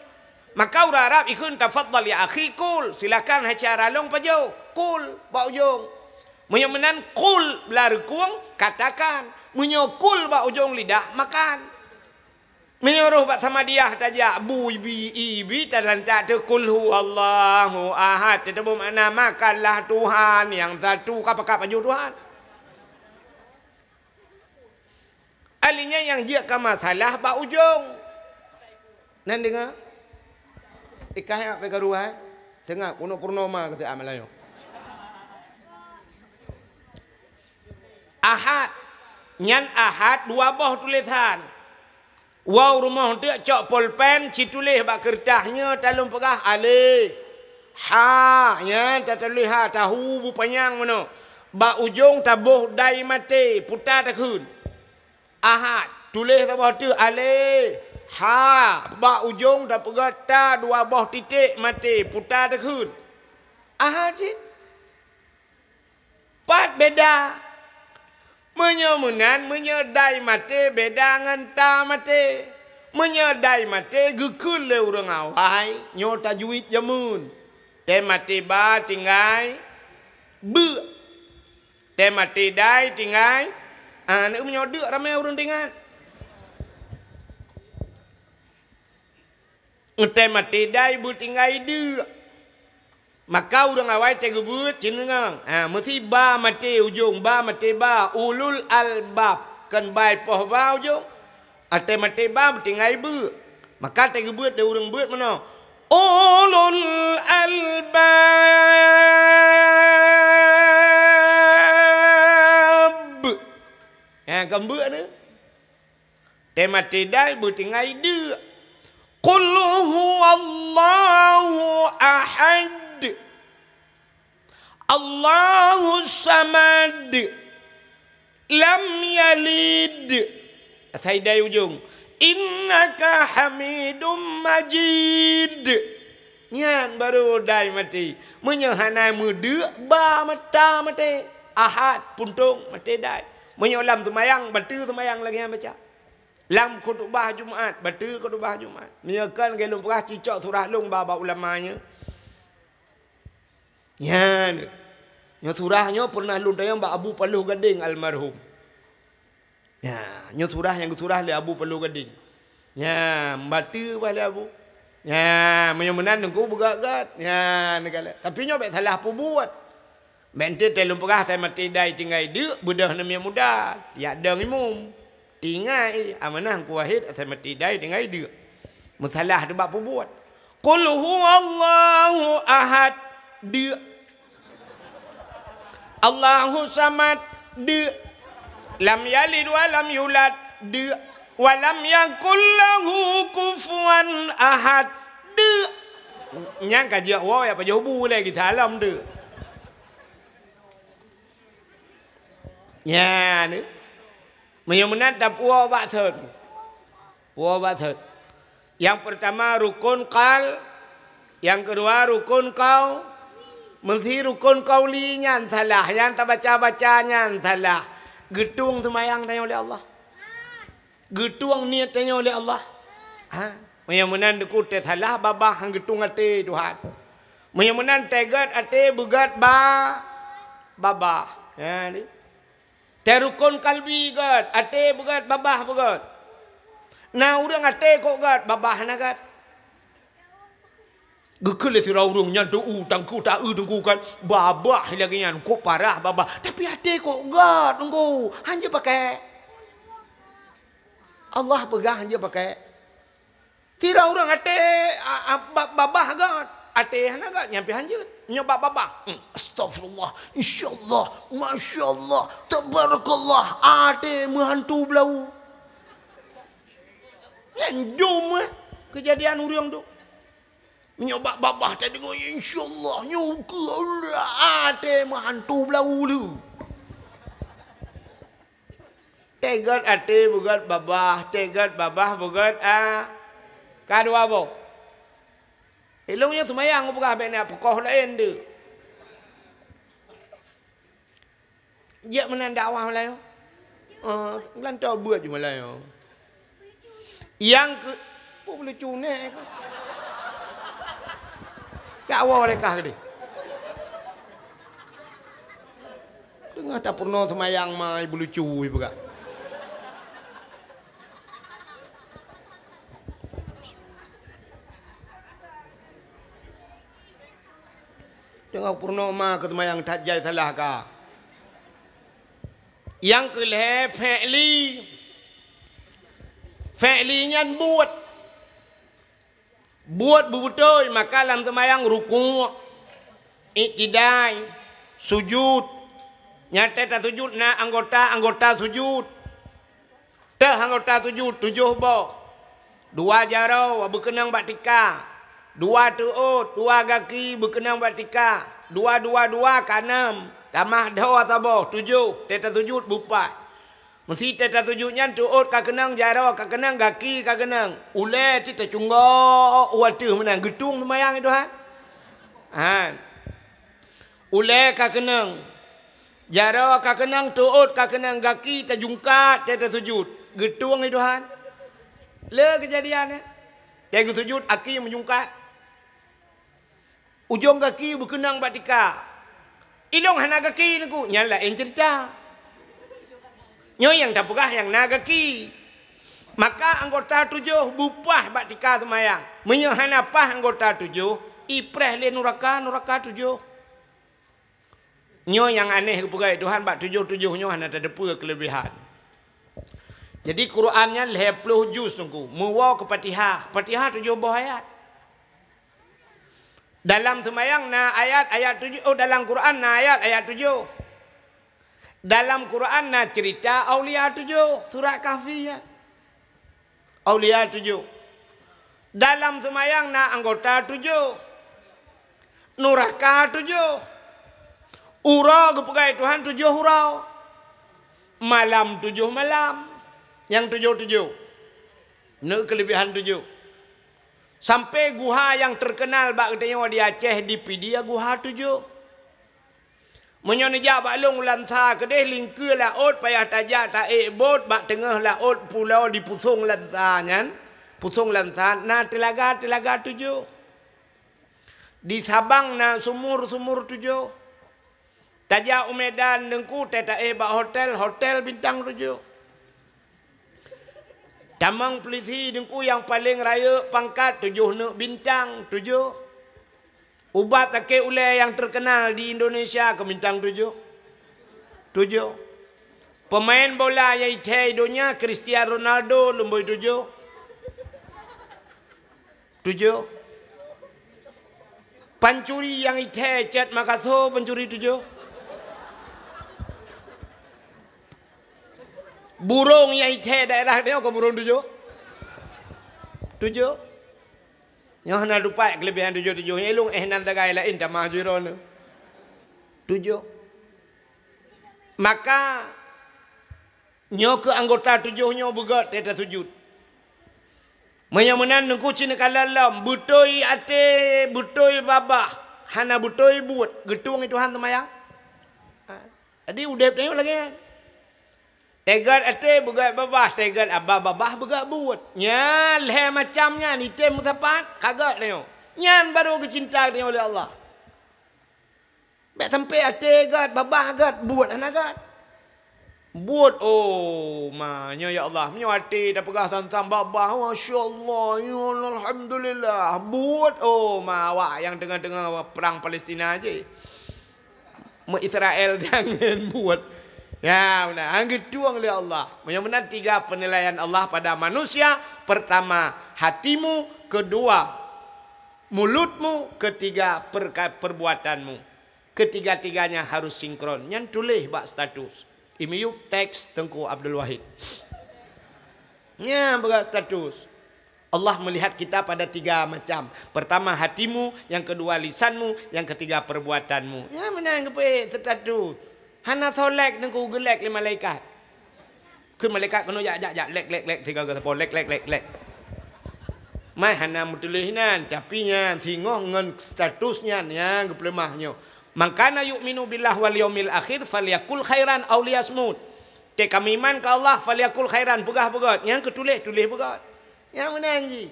Maka ureueng Arab ikheun, "Tafadhal ya akhi, kul." Silakan, hai syedara lôn, pajoh. Kul, bak ujong. Meunyoe meunan, kul, lam reukueng, katakan. Meunyoe kul bak ujong lidah, makan. Meunyoe roh bak Samadiyah tajak, bu ibi, ibi, talantak teuh, "Qul huwallahu ahad." Teutabeuet makna, "Makanlah Tuhan yang satu." Ka pakat pajoh Tuhan. Ahli nyan nyang jeuet keu masalah bak ujong. Nan deungoe? Ikah nyak pih karuai, eh? Seungab, keuneuk purnoma keu si Ahmad Layu. Ahad. Nyan ahad dua boh tulésan. Woe u rumoh teuk cok polpen, ci tuléh bak keureutah nyoe, talôn peugah alif. Ha, nyan tatuléh ha, tahu bu panyang meunoe. Bak ujong taboh dai maté, puta takheun. Ahad, tuléh saboh teuk alif. Ha, bak ujong tapeugah ta dua boh titék maté, puta takheun. Ahad cit. Pat beda. Meunyoe meunan, meunyoe dai maté beda ngon ta maté. Meunyoe dai maté geukheun lé ureueng awai, nyoe tajwid jameun. Tée maté ba tinggai beuk. Tée maté dai tinggai, ah, meunyoe deuk ramé ureueng teuingat. Tée maté dai beuk tinggai deuk. Maka ureueng awai tée geubeuet cit deungoe. Ha, meusi ba maté ujong, ba maté ba, ulul albab. Kon bai poh ba ujong. Ha, tée maté ba beuk tinggai beuk. Maka tée geubeuet lé ureueng beuet meunoe. Ulul albab. Ha, kon beuk nyoe. Tée maté dai beuk tinggai deuk. Qul huwallahu ahad. Allahus samad. Lam yalid. Asai dai ujong. Innaka hamidum majid. Nyan baru dai maté. Meunyoe hana meudeuk, ba mata maté. Ahad, puntông, maté dai. Meunyoe lam seumayang, bateue seumayang lagée nyan baca. Lam khutubah Jumat, bateue khutubah Jumat. Meunyoe kon lagée lôn peugah cicok surah lôn ba bak ulama nyoe. Nyan. Nyoe surah nyoe peureunah lôn tanyong bak Abu Paloh Gadeng almarhum. Nya, nyoe surah nyang geusurah lé Abu Palu Gading. Nya, membaca bah lé Abu. Nya, meunyoe meunan Teungku beugét-gét. Nya, neukalon. Tapi nyoe bék salah peubuet. Bék enteuk teuh lôn peugah asai maté dai tinggai deuk, beudôh neumie muda. Yak dong imum. Tinggai, amanah Teungku Wahid asai maté dai tinggai deuk. Meusalah teuh bak peubuet. Qul huwallahu ahad. Deuk. Allahu samad, deuk. Lam yalid wa lam yulad, deuk. Wa lam yakul lahu kufuwan ahad, deuk. Nyang ka jeuet woe ya pajoh bu lé geusalam deuk. Nyan. Meunyoe meunan tapuwoe bak thon. Puwoe bak thon. Nyang peurtama rukun qal, nyang keudua rukun qau-, meusi rukun qauli nyan salah, nyang tabaca-baca nyan salah. Geutueng seumayang tanyoe lé Allah. Geutueng niet tanyoe lé Allah. Ha? Meunyoe meunan Teungku teusalah babah han geutueng até Tuhan. Meunyoe meunan teuget até beuget ba-, babah. Ha, ni. Teu rukun kalbi gét, até beugét, babah beugét. Na ureuëng até kok gét, babah hana gét. Geukheun lé sidroe ureuëng nyan teu-u tangku ta-eu teungku kan, babah lagée nyan kok parah babah. Tapi até kok gét teungku, hanjeuet pakai. Allah peugah hanjeuet pakai. Sidroe ureuëng até, a, a, ba-, babah gét, até hana gét, nyan pih hanjeuet. Nyoe bak babah, hmm, astagfirullah, insyaallah, masyaallah, tabarakallah, até meuhantu blau. Nyan jom, eh, keujadian ureuëng tu. Nyoe bak babah tadeungoe, insyaallah, nyoe keu Allah, até meuhantu blau le. Teuget até beugét babah, teuget babah beugét a-, ka dua boh. Ilong nyoe seumayang peugah bék na peukoh laén deuh. Jak meunan dakwah Meulayu. Oh, lanto buet ju Meulayu. Nyang keu-, peue bulucu neh ka. Cak woe lé kah keudeh. Teungoh tapeurunoe seumayang ma bulucu ipeugah. Teungoh peurunoe ma keu seumayang that jai salah ka. Nyang keu lhée fi'li. Fi'li nyan buet. Buet beubeutôi maka lam seumayang rukuk, iktidai, sujud. Nyang teuh tasujud na anggota-anggota sujud. Teuh anggota sujud tujoh boh. Dua jaroe beukeunong bak tika. Dua teuôt, dua gaki beukeunong bak tika. Dua, dua, dua ka nam. Tamah dhoe saboh, tujoh. Teuh tasujud beupaih. Meusi teuh tasujud nyan teuôt ka keunong, jaroe ka keunong, gaki ka keunong. Ulée cit tacunggok u ateueh meunan, geutueng seumayang Tuhan. Han. Ulée ka keunong, jaroe ka keunong, teuôt ka keunong, gaki tajungkat teuh tasujud. Geutueng Tuhan. Le keujadian, eh. Teuh geusujud, aki meujungkat. Ujong gaki beukeunong bak tika. Ilong hana gaki Teungku, nyan laén ceurita. Nyoe nyang tapeugah nyang na gaki. Maka anggota tujoh beupaih bak tika seumayang. Meunyoe hana paih anggota tujoh, ipreh lé nuraka, nuraka tujoh. Nyoe nyang aneh geupeugah Tuhan bak tujoh-tujoh nyoe hana tateupeue keuleubehan. Jadi Quran nyan lhée ploh juz Teungku, meuwoe keu Fatihah. Fatihah tujoh boh ayat. Dalam seumayang na ayat-ayat tujoh, oh, dalam Quran na ayat-ayat tujoh. Dalam Quran na ceurita aulia tujoh, surat Kahfi nyan. Aulia tujoh. Dalam seumayang na anggota tujoh. Nuraka tujoh. Uroe geupeugah Tuhan tujoh uroe. Malam tujoh malam. Nyang tujoh-tujoh. Neu keuleubehan tujoh. Sampai guha nyang teukeunal bak geutanyoe di Aceh, di Pidie, guha tujoh. Meunyoe neujak bak lôn u Lansa keudeh, lingkeue laôt payah tajak taék bot bak teungoh laôt pulo di Pusong Lansa nyan, Pusong Lansa na teulaga-teulaga tujoh. Di Sabang na sumur-sumur tujoh. Tajak u Medan Teungku, teuh taék bak hotel, hotel bintang tujoh. Tamong pulisi Teungku nyang paleng rayeuk pangkat tujoh neuk bintang, tujoh. Ubat sakét ulée nyang terkenal di Indonesia keu bintang tujoh. Tujoh. Peumaén bola nyang ithée donya Cristiano Ronaldo lumbôi tujoh. Tujoh. Pancuri nyang ithée Chet Makassar pancuri tujoh. Burông nyang ithée daerah nyoe kon burông tujoh. Tujoh. Nyoe hana lupa keulebihan tujoh-tujoh nyan, ilong eh nan tagai laén tamah jih droeneuh. Tujoh. Maka nyoe keuh anggota tujoh nyoe beugét teuh tasujut. Meunyoe meunan Teungku cit neukalon lom, beutôi até, beutôi babah, hana beutôi buet, geutueng Tuhan seumayang. Ha. Jadi udeb tanyoe lagée nyan. Teuget até beugét babah, teuget aba babah beugét buet. Nyan lhée macam nyan item meusapat ka gét tanyoe. Nyan barô geucinta tanyoe lé Allah. Bék sampai até gét, babah gét, buet hana gét. Buet, oh ma, nyoe ya Allah, meunyoe até tapeugah sang-sang babah, masya Allah, ya Allah, alhamdulillah. Buet, oh ma, awak nyang teungoh-teungoh prang Palestina jih. Meu Israel jangan buet. Ya, meunan, han geutueng lé Allah. Meunyoe meunan tiga penilaian Allah pada manusia, pertama hatimu, kedua mulutmu, ketiga perka-, perbuatanmu. Ketiga-tiganya harus sinkron. Nyan tuléh bak status. I miyueb teks Teungku Abdul Wahid. Nyan bak status. Allah melihat kita pada tiga macam. Pertama hatimu, yang kedua lisanmu, yang ketiga perbuatanmu. Nyan meunan geupeuék status. Hana soe like Teungku, geulike lé malaikat. Keu malaikat keunoe jak, jak, jak, lek, lek, lek, tiga garis sapo, lek, lek, lek, lek. Mai hana meutuléh nan, tapi nyan singoh ngon status nyan nyang geupeuleumah nyoe. "Man kana yu'minu billahi wal yaumil akhir falyakul khairan aw liyasmut." Teuka meuiman keu Allah, falyakul khairan, peugah beugét. Nyang keutuléh, tuléh beugét. Nyang meunan jih.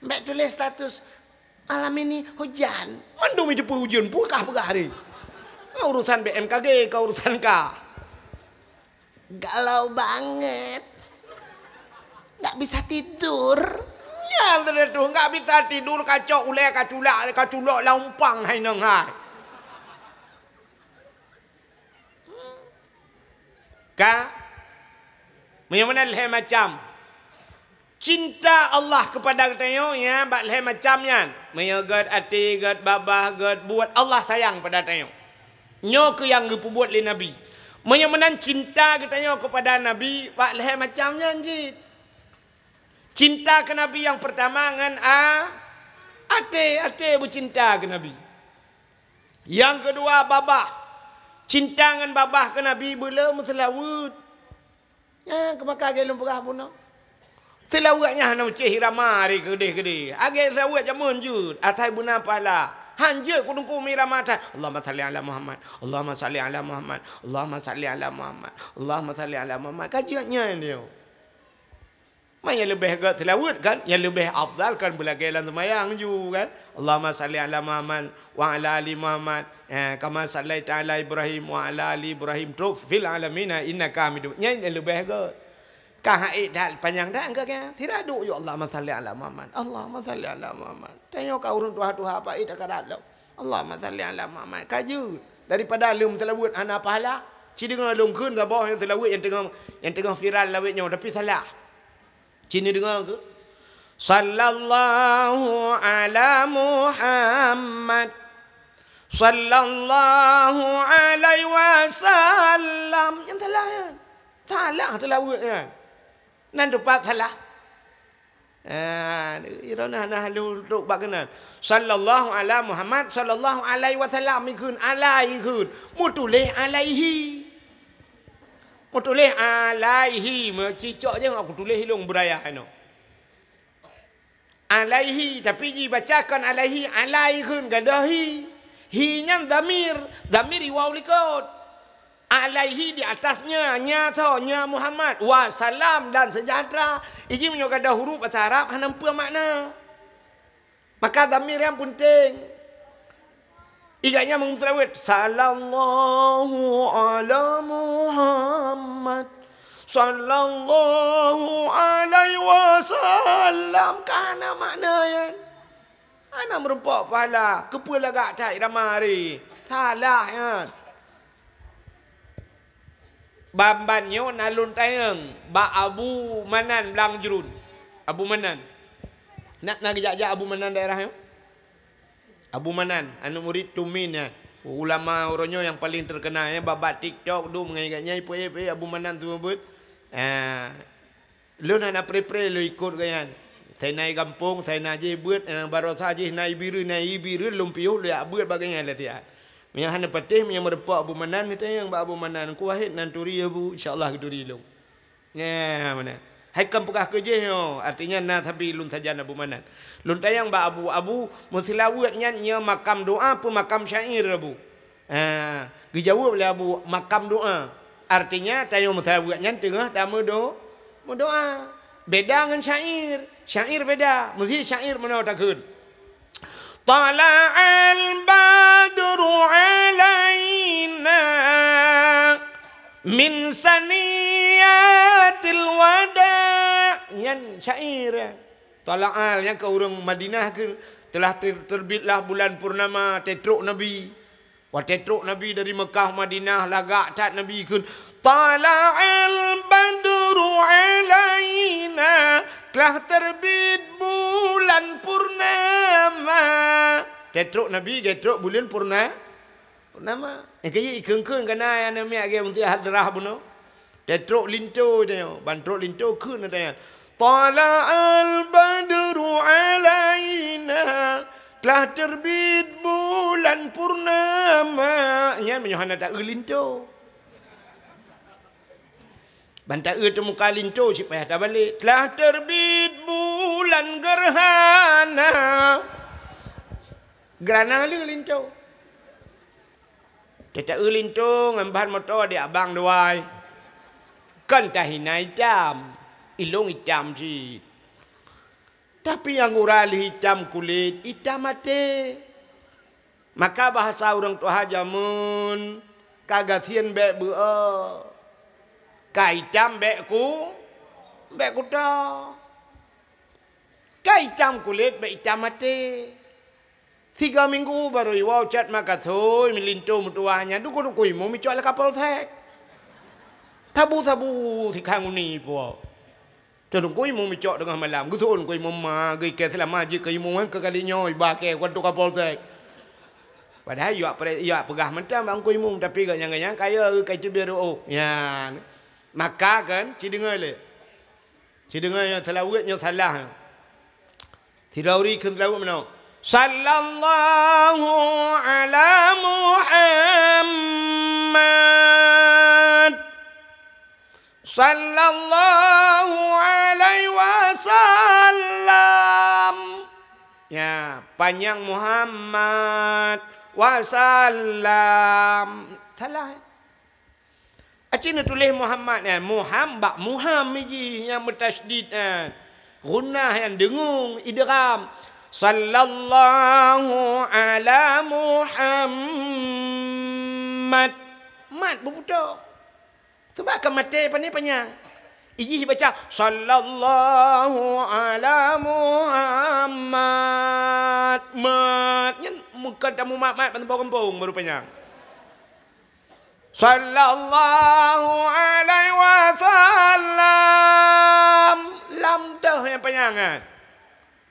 Bék tuléh status, "Malam ini hujan." Mandum jiteupeue ujeuen, peugah-peugah hari. Urusan B M K G ka urusan ka. Galau banget. Nggak bisa tidur. Nyan teuh tu, nggak bisa tidur, kacok ulée, kaculak, kaculok laumpang hai nong hai. Ka? Meunyoe meunan lhée macam. Cinta Allah keupada geutanyoe, ya, bak lhée macam nyan. Meunyoe gét até, gét babah, gét buet, Allah sayang pada tanyoe. Nyoe keuh nyang geupeubuet lé Nabi. Meunyoe meunan cinta geutanyoe keupada Nabi, bak lhée macam nyan cit. Cinta keu Nabi nyang peurtama ngon a-, até, até beucinta keu Nabi. Nyang keudua babah. Cinta ngon babah keu Nabi beu le meuseulaweuet. Nyan keuh maka lagée lôn peugah bunoe. Seulaweuet nyan hana meucéh irama hari keudeh-keudeh. Lagée seulaweuet jameun jeuet, asai beuna pahala. Han jeuet keu Teungku meuirama that. Allahumma shalli ala Muhammad. Allahumma shalli ala Muhammad. Allahumma shalli ala Muhammad. Allahumma shalli ala Muhammad. Ka jeuet nyan nyoe. Ma nyang leubeh gét seulaweuet kan? Nyang leubeh afdal kan beulagée lam seumayang ju kan? Allahumma shalli ala Muhammad wa ala ali Muhammad. Eh, kama shallaita ala Ibrahim wa ala ali Ibrahim trok fil alamina innaka Hamidum. Nyan nyang leubeh gét. Ka hai that panyang that engka kan? Sira duek ju Allahumma shalli ala Muhammad. Allahumma shalli ala Muhammad. Tanyoe ka ureuëng tuha-tuha apa ita ka dat lom. Allahumma shalli ala Muhammad. Ka jeuet. Daripada lom seulaweuet hana pahala. Ci deungoe lôn kheun saboh nyang seulaweuet nyang teungoh, nyang teungoh viral lawét nyoe tapi salah. Ci neudeungoe keu? Sallallahu ala Muhammad. Sallallahu alaihi wasallam. Nyan salah nyan. Salah seulaweuet nyan. Nan teumpat salah. Ah, droeneuh hana lôn trok bak keunan. Sallallahu ala Muhammad, sallallahu alaihi wasallam, ikheun alai ikheun. Meutuléh alaihi. Meutuléh alaihi, meucicok jih aku tuléh ilong beuraya inoe. Alaihi, tapi jibaca kon alaihi, alai kheun gadôh hi. Hi nyan dhamir, dhamir iwau likot. Alaihi di atasnya, nya tho, nya Muhammad, wa salam dan sejahtera. Iji meunyoe gadôh huruf basa Arab hana peue makna. Maka dhamir nyang peunteng. Iganya meungeutrawet, "Sallallahu ala Muhammad, Sallallahu alaihi wasallam. Ka hana makna nyan. Hana meurumpok pahala. Keupeue lagak that irama hari? Salah nyan. Ban-ban nyoe na lôn tanyong bak Abu Manan Blang Jrun. Abu Manan. Na, na geujak-jak Abu Manan daerah nyoe? Abu Manan, aneuk murit Tumin nyan. Ulama uroe nyoe nyang paleng terkenal, nyan bak-bak TikTok duek meungon gobnyan, ipeuék-ék Abu Manan tu beuet. Ah, lôn hana pre-pre lôn ikot gobnyan. Sai na i gampông, sai na jih beuet, nyang baroesa jih na i Bireuen, na i Bireuen lôn piôh lôn jak beuet bak gobnyan lé siat. Meunyo hana patéh, meunyo meurumpok Abu Manan, neutanyong bak Abu Manan, "Ku Wahid nan turi ya, Bu?" Insya Allah geuturi lôn. Nyan meunan. Hai kon peugah keu jih nyoe, artinya na sabe lôn sajan Abu Manan. Lôn tanyong bak Abu, "Abu, meuseulaweuet nyan nyoe makam doa peu makam syair, Abu?" Ha, geujaweueb lé Abu, "Makam doa." Artinya, tanyoe meuseulaweuet nyan teungoh tameudo-, meudoa. Beda ngon syair. Syair beda. Meusi syair meunoe takheun. Tala'al badru alaina min saniyatil wada. Nyan syair. Tala'al nyan keu ureuëng Madinah kheun, telah ter-, terbitlah bulan purnama, teutrok Nabi. Watée trok Nabi dari Meukah Madinah, lagak that Nabi kheun, "Tala'al badru alaina," telah terbit bulan purnama. Teutrok Nabi, geutrok buleuen purna-, purnama. Nyang keu jih ikheun-kheun kana nyang neumiet lagée meunteuk hadrah bunoe. Teutrok linto tanyoe, ban trok linto kheun tanyoe, "Tala'al badru alaina," telah terbit bulan purnama. Nyan meunyoe hana taeu linto. Ban taeu teumuka linto cit payah tabalek. Telah terbit bulan gerhana. Gerhana le linto. Teuta-eu linto ngon ban moto di abang dua. Kon tahina itam, ilong itam cit. Tapi nyang gura lheueh itam kulét, itam até. Maka bahasa ureuëng tuha jameun, ka gasien bék beuo, ka itam bék ku, bék kuto. Ka itam kulét bék itam até. Siga minggu barô iwoe cot makathoi meulinto meutuwah nyan, dukon-dukon imum icok lé Kapolsek. Sabu-sabu sikhan uni puwoe. Teudukon imum icok teungoh malam, geuseuôn keu imum ma, geukée seulama jeuet keu imum keu kali nyoe iba kée keu Kapolsek. Padahai yuak pre-, yuak peugah mantong bak keu imum, tapi gobnyan-gobnyan kaya ka iteubiet reuôh. Nyan. Maka kan, ci deungoe lé. Ci deungoe nyoe seulaweuet nyoe salah. Sidroe ureuëng kheun seulaweuet meunoe, "Sallallahu ala Muhammad. Sallallahu alaihi wasallam." Ya, panyang Muhammad wasallam. Salah. Aci neutuléh Muhammad nyan, Muham bak Muham jih nyang meutasydid nyan. Ghunnah nyan deungung idgham. Sallallahu ala Muhammad. Mat beubutôh. Sebab ka maté pane panyang. Ijih baca, "Sallallahu ala Muhammad." Mat. Nyan meukan tamu mat-mat ban gampông baru panyang. Sallallahu alaihi wasallam. Lam teuh nyang panyang nyan.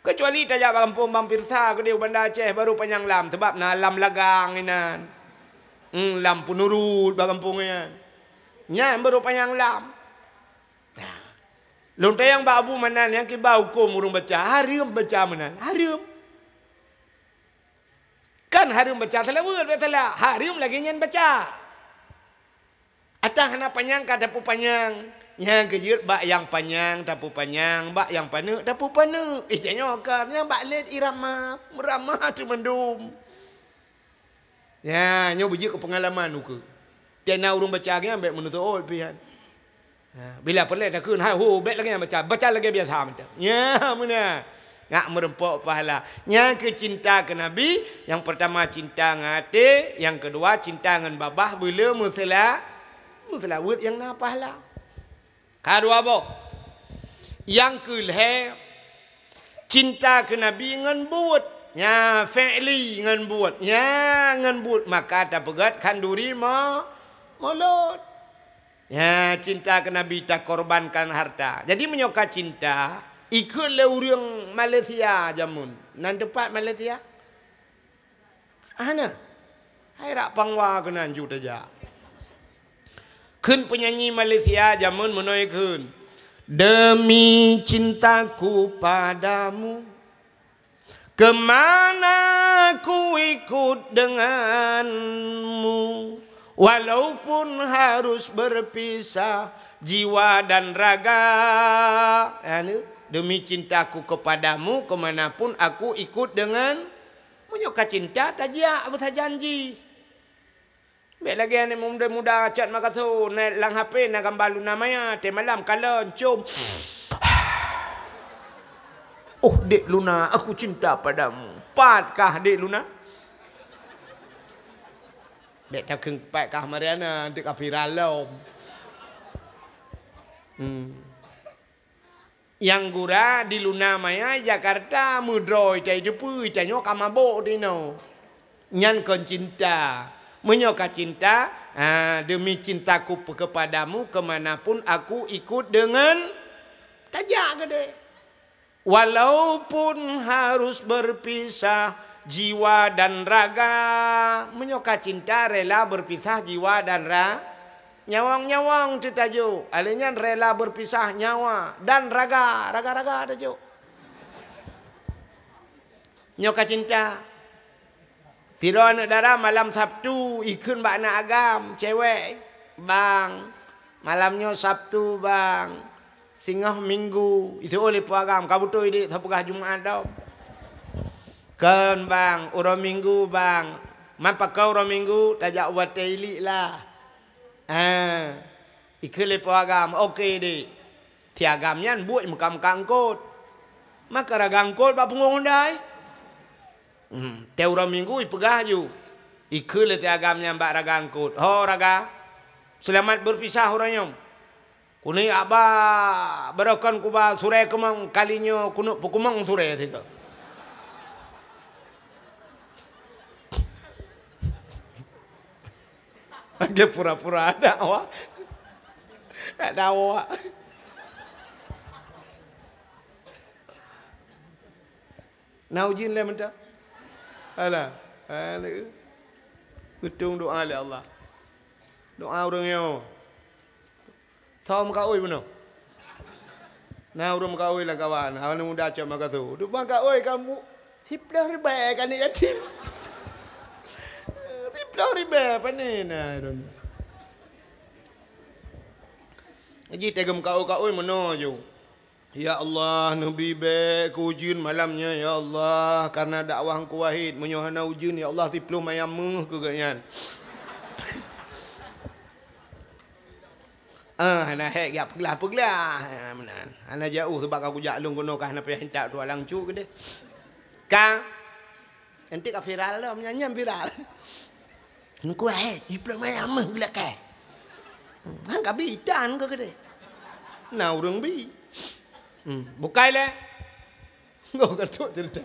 Keucuali tajak bak gampông Bang Pirsa keudeh u Banda Aceh baru panyang lam, sabab na lam lagang inan. Hmm, lam peunurut bak gampông nyan. Nyan baru panyang lam. Nah. Lôn tanyong bak Abu Manan nyang kiba hukôm ureuëng baca, hareuem baca meunan, hareuem. Kan hareuem baca seulaweuet, bék salah. Hareuem lagée nyan baca. Atawa hana panyang ka tapeupanyang. Nyang keujeuet bak nyang panyang tapeupanyang, bak nyang paneuk tapeupeuneuk. Eh, tanyoe kan nyang bak lét irama, meurama teumandum. Ya, nyoe beujeuet keu peungalaman ukeue. Tena ureuëng baca nyan bék meunutôôt pih nyan. Ha, bila peureulée takheun, "Hai ho, bék lagée nyan baca, baca lagée biasa mantong." Nya, meunan. Ngak meureumpok pahala. Nyang keu cinta keu Nabi, nyang peurtama cinta ngon até, nyang keudua cinta ngon babah beuleu meuseula-, meuseulaweuet nyang na pahala. Ka dua boh. Nyang keu lhèe, cinta keu Nabi ngon buet. Nya, fi'li ngon buet. Nya, ngon buet. Maka tapeugöt khanduri mo-, mulod. Nya, cinta keu Nabi takorbankan harta. Jadi, meunyoe ka cinta, ikheun lé ureueng Malaysia jameun. Nan teumpat Malaysia? Hana. Hai rak pangwa keunan ju tajak. Kheun peunyanyi Malaysia jameun meunoe kheun, "Demi cintaku padamu, kemana ku ikut denganmu, walaupun harus berpisah jiwa dan raga." Anu, "Demi cintaku kepadamu, kemanapun aku ikut dengan." Meunyoe ka cinta, tajak beusajan jih. Bèk lagèe aneuk muda-muda chat makaso, na lam H P na gamba Luna Maya, teumalam kalon, com. "Oh, Dek Luna, aku cinta padamu." Pat kah Dek Luna? Bèk takheun pat kah Mariana, dek ka viral lom. Hmm. Nyang gura di Luna Maya, Jakarta, meudroe ita jiteupeue, ita nyoe ka mabök tinoe. Nyan kon cinta. Meunyoe ka cinta, ha, "Demi cintaku pe-, kepadamu, kemanapun aku ikut dengan," tajak keudeh. "Walaupun harus berpisah jiwa dan raga." Meunyoe ka cinta, rela berpisah jiwa dan ra-, Nyawöng-nyawöng teuh tajok, lheueh nyan rela berpisah nyawa dan raga, raga-raga tajok. Nyoe ka cinta. Sidroe aneuk dara malam Sabtu ikheun bak aneuk agam cewek, "Bang, malam nyoe Sabtu, Bang. Singoh Minggu." Iseuôt lé po agam, "Ka beutôi, Dek, soe peugah Jumat dong?" "Kon, Bang, uroe Minggu, Bang." "Man pakon uroe Minggu?" "Tajak u watèe iliek lah." Ah, ikheun lé po agam, "Oke, Dek." Si agam nyan buet meuka-meuka eungkôt. Maka raga eungkôt bak punggông Honda. Hmm, teuh uroe Minggu ipeugah ju. Ikheun lé si agam nyan bak raga eungkôt, "Ho raga, seulamat beurpisah uroe nyoe. Keuneuk haba barokon kuba surée keumong, kali nyoe keuneuk peukeumong surée sigoe." Lagèe pura-pura dakwah. Tak dakwah. Na ujeuen lé mantong? Alah. Alah. Geutong doa lé Allah. Doa ureueng nyoe. Soe meukaôi bunoe? Na ureueng meukaôi lam kawan, aneuk muda cok meukaso. Dum meukaôi kamoe siplôh ribèe keu aneuk yatim. Siplôh ribèe pane na ureueng. Jih teuh geumeukaôi-kaôi meunoe ju. "Ya Allah, neubi bèk keu ujeuen malam nyoe, ya Allah, kareuna dakwah Teungku Wahid. Meunyoe hana ujeuen, ya Allah, siplôh mayam méuh keu gobnyan." Ah, hana hék geujak peuglah-peuglah. Ah, meunan. Hana jiôh sabab ka kujak lôn keunoe ka hana payah intat tualang cuk keudeh. Ka. Enteuk ka viral lom, nyan, nyan viral. Teungku Wahid, siplôh mayam méuh geulakèe. Hmm, han ka bi tan keu keudeh. Na ureueng bi. Hmm, bukai lé. Goh ka trok ceurita.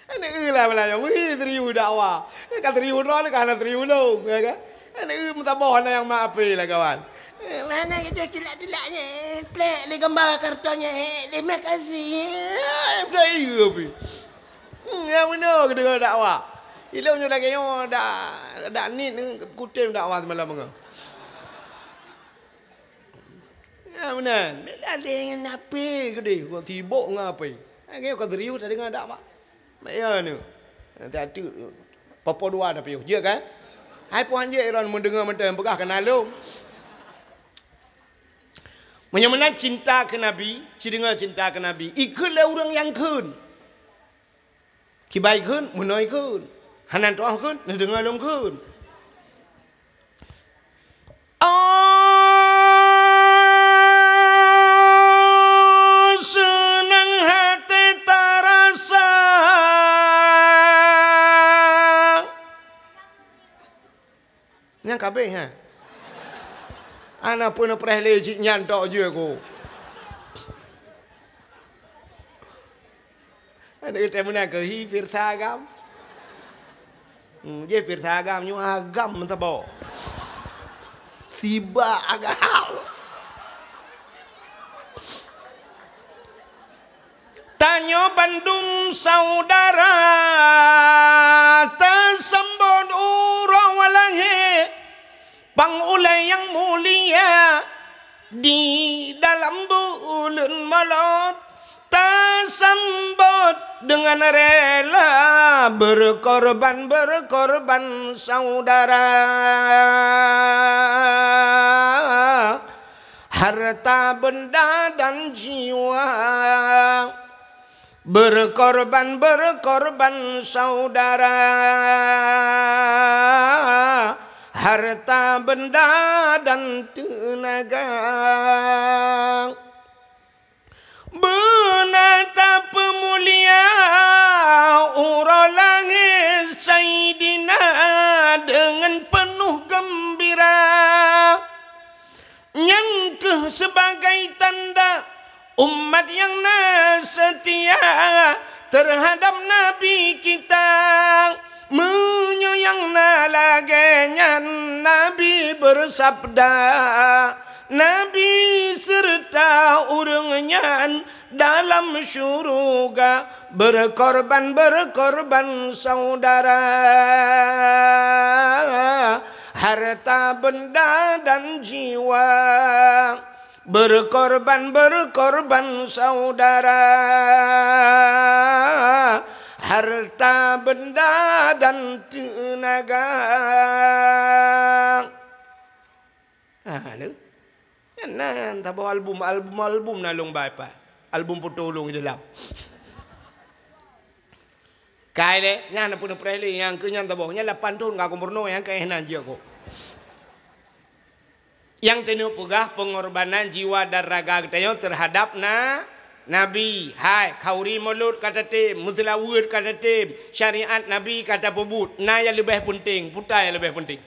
Aneuk eu lah meulayeue, wih, serius dakwah. Ka serius droe, ka hana serius lôn, ya kan? Aneuk eu meusaboh hana nyang ma ape lah, kawan. Eh, mana kita tulak-tulak nyan, plek lé gambar karton nyan, eh, terima kasih. Eh, dah iya ape? Hmm, nyang beuna keudeungoe dakwah. Ilôn nyoe lagèe nyoe dak, dak nit kutem dakwah semalam nyoe. Ya, meunan. Bèk lalé ngon ape keudeh, kok sibok ngon ape. Lagèe ka serius tadeungoe dakwah. Mak ya ni. Nanti atu popo dua tapi, jeuet kan? Hai puhan jeuet Iron meudeungoe mantong peugah keunan lôn. Meunyoe meunan cinta keu Nabi, ci deungoe cinta keu Nabi, ikheun lé ureueng nyang kheun. Kiban kheun, meunoe kheun. Hana tu'oh kheun, neudeungoe lôn kheun. Oh, seunang hati tarasa. Nyang ka abéh, ha? Ana peue neupreh lé cit nyan tok jeuet ku. Aneuk teuh meunan keuh hi pirsa agam. Hmm, jih pirsa agam nyoe agam meusaboh. Sibak agam. Tanyoe bandum saudara tasambot uroe walangét. Pang ulée nyang mulia di dalam buleuen Molot, tasambot deungon rela berkorban-berkorban saudara, harta benda dan jiwa. Berkorban-berkorban saudara, harta benda dan teunaga. Beuna tapeumulia uroe langét Saidina deungon peunoh geumbira. Nyan keuh seubagai tanda umat nyang na seutia teuhadab Nabi kita. Meunyoe nyang na lagée nyan, Nabi beusabda, Nabi seureuta ureuëng nyan dalam syuruga berkorban-berkorban saudara, harta benda dan jiwa. Berkorban-berkorban saudara, harta benda dan teunaga. Ha, lé. Nyan na saboh album, album, album na lôn ba ipat. Album foto lôn di dalam. Kai lé, nyan peuneupréh lé, nyang keu nyan saboh. Nyan lapan thon ka kumeurunoe, nyang keu nan jeuet kok. Nyang teuneuk peugah peungorbanan jiwa dan raga geutanyoe teuhadap na, Nabi. Hai, khauri mulod ka tatem, meuseulaweuet ka tatem, syariat Nabi ka tapeubuet. Na nyang leubeh peunteng, peue nyang leubeh peunteng?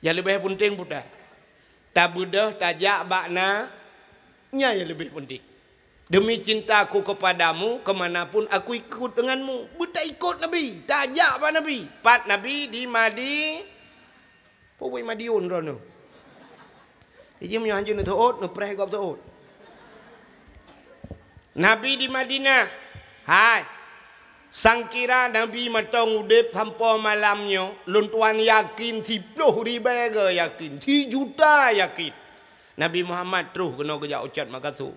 Nyang leubeh peunteng peue that? Tabeudôh tajak bak na, nyan nyang leubeh peunteng. Demi cintaku kepadamu, ke mana pun aku ikut denganmu. Beutaikot Nabi, tajak bak Nabi. Pat Nabi di Madi-, peue Madiun droeneuh. Iji meunyoe hanjeuet neuteuôt, neupreh gob teuôt. Nabi di Madinah. Hai. Sangkira Nabi mantong udeb sampoe malam nyoe, lôn tuan yakin siploh ribée geuh yakin, sijuta yakin. Nabi Muhammad troh keunoe geujak u Cot Makassar.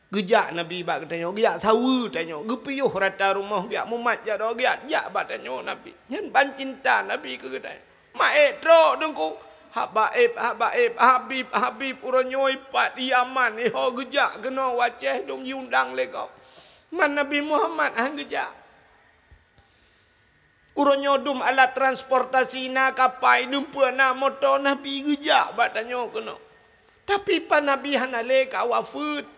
Geujak Nabi bak geutanyoe, geujak saweue tanyoe, geupiôh rata rumoh, geujak mumat jaroe, geujak jak bak tanyoe Nabi. Nyan ban cinta Nabi keu geutanyoe. Maék trok Teungku. Habaib, habaib, habib, habib, uroe nyoe pat Yaman, iho geujak keunoe u Aceh dum jiundang lé gob. Man Nabi Muhammad han geujak. Uroe nyoe dum alat transportasi na kapai, dum peue na moto, Nabi geujak bak tanyoe keunoe. Tapi pat Nabi hana lé ka wafeuet.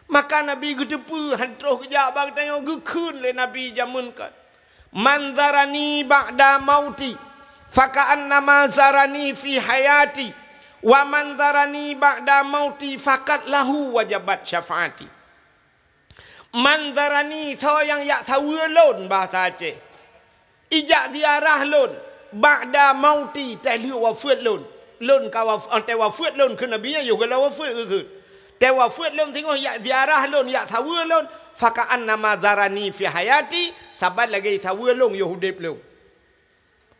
Maka Nabi geuteupeue han troh geujak bak tanyoe, geukheun lé Nabi jameun kon. "Man zarani ba'da mauti, faka'annama zarani fi hayati, wa man zarani ba'da mauti, fakat lahu wajabat syafaati." Man zarani, soe nyang jak saweue lôn, bahasa Aceh. Ijak ziarah lôn, ba'da mauti, teulheueh wafeuet lôn. Lôn ka waf-, 'oh teuh wafeuet lôn, kheun Nabi nyan, yoh gohlom wafeuet geukheun. Teuh wafeuet lôn singoh jak ziarah lôn, jak saweue lôn, faka'annama zarani fi hayati, saban lagée saweue lôn yoh udeb lôn.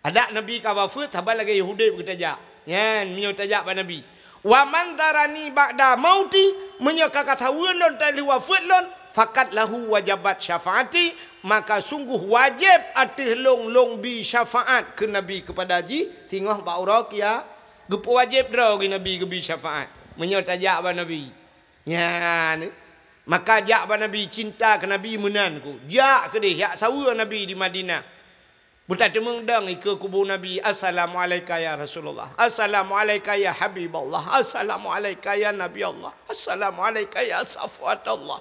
Adak Nabi ka wafeuet, saban lagée yoh udeb geutajak. Nyan, meunyoe tajak bak Nabi. "Wa man zarani ba'da mauti," meunyoe ka, ka saweue lôn teulheueh wafeuet lôn, "fakat lahu wajabat syafaati," maka sungguh wajéb ateueh lôn, lôn bi syafaat keu Nabi keupada jih, singoh bak uroe kia-, geupeuwajéb droe geuh Nabi geubi syafaat. Meunyoe tajak bak Nabi. Nyan, maka jak bak Nabi, cinta keu Nabi meunan ku. Jak keudeh, jak saweue Nabi di Madinah. Beutateumeung dong ikeue kubu Nabi, "Assalamu'alaika ya Rasulullah. Assalamu'alaika ya Habiballah. Assalamu'alaika ya Nabi Allah. Assalamu'alaika ya Safwat Allah."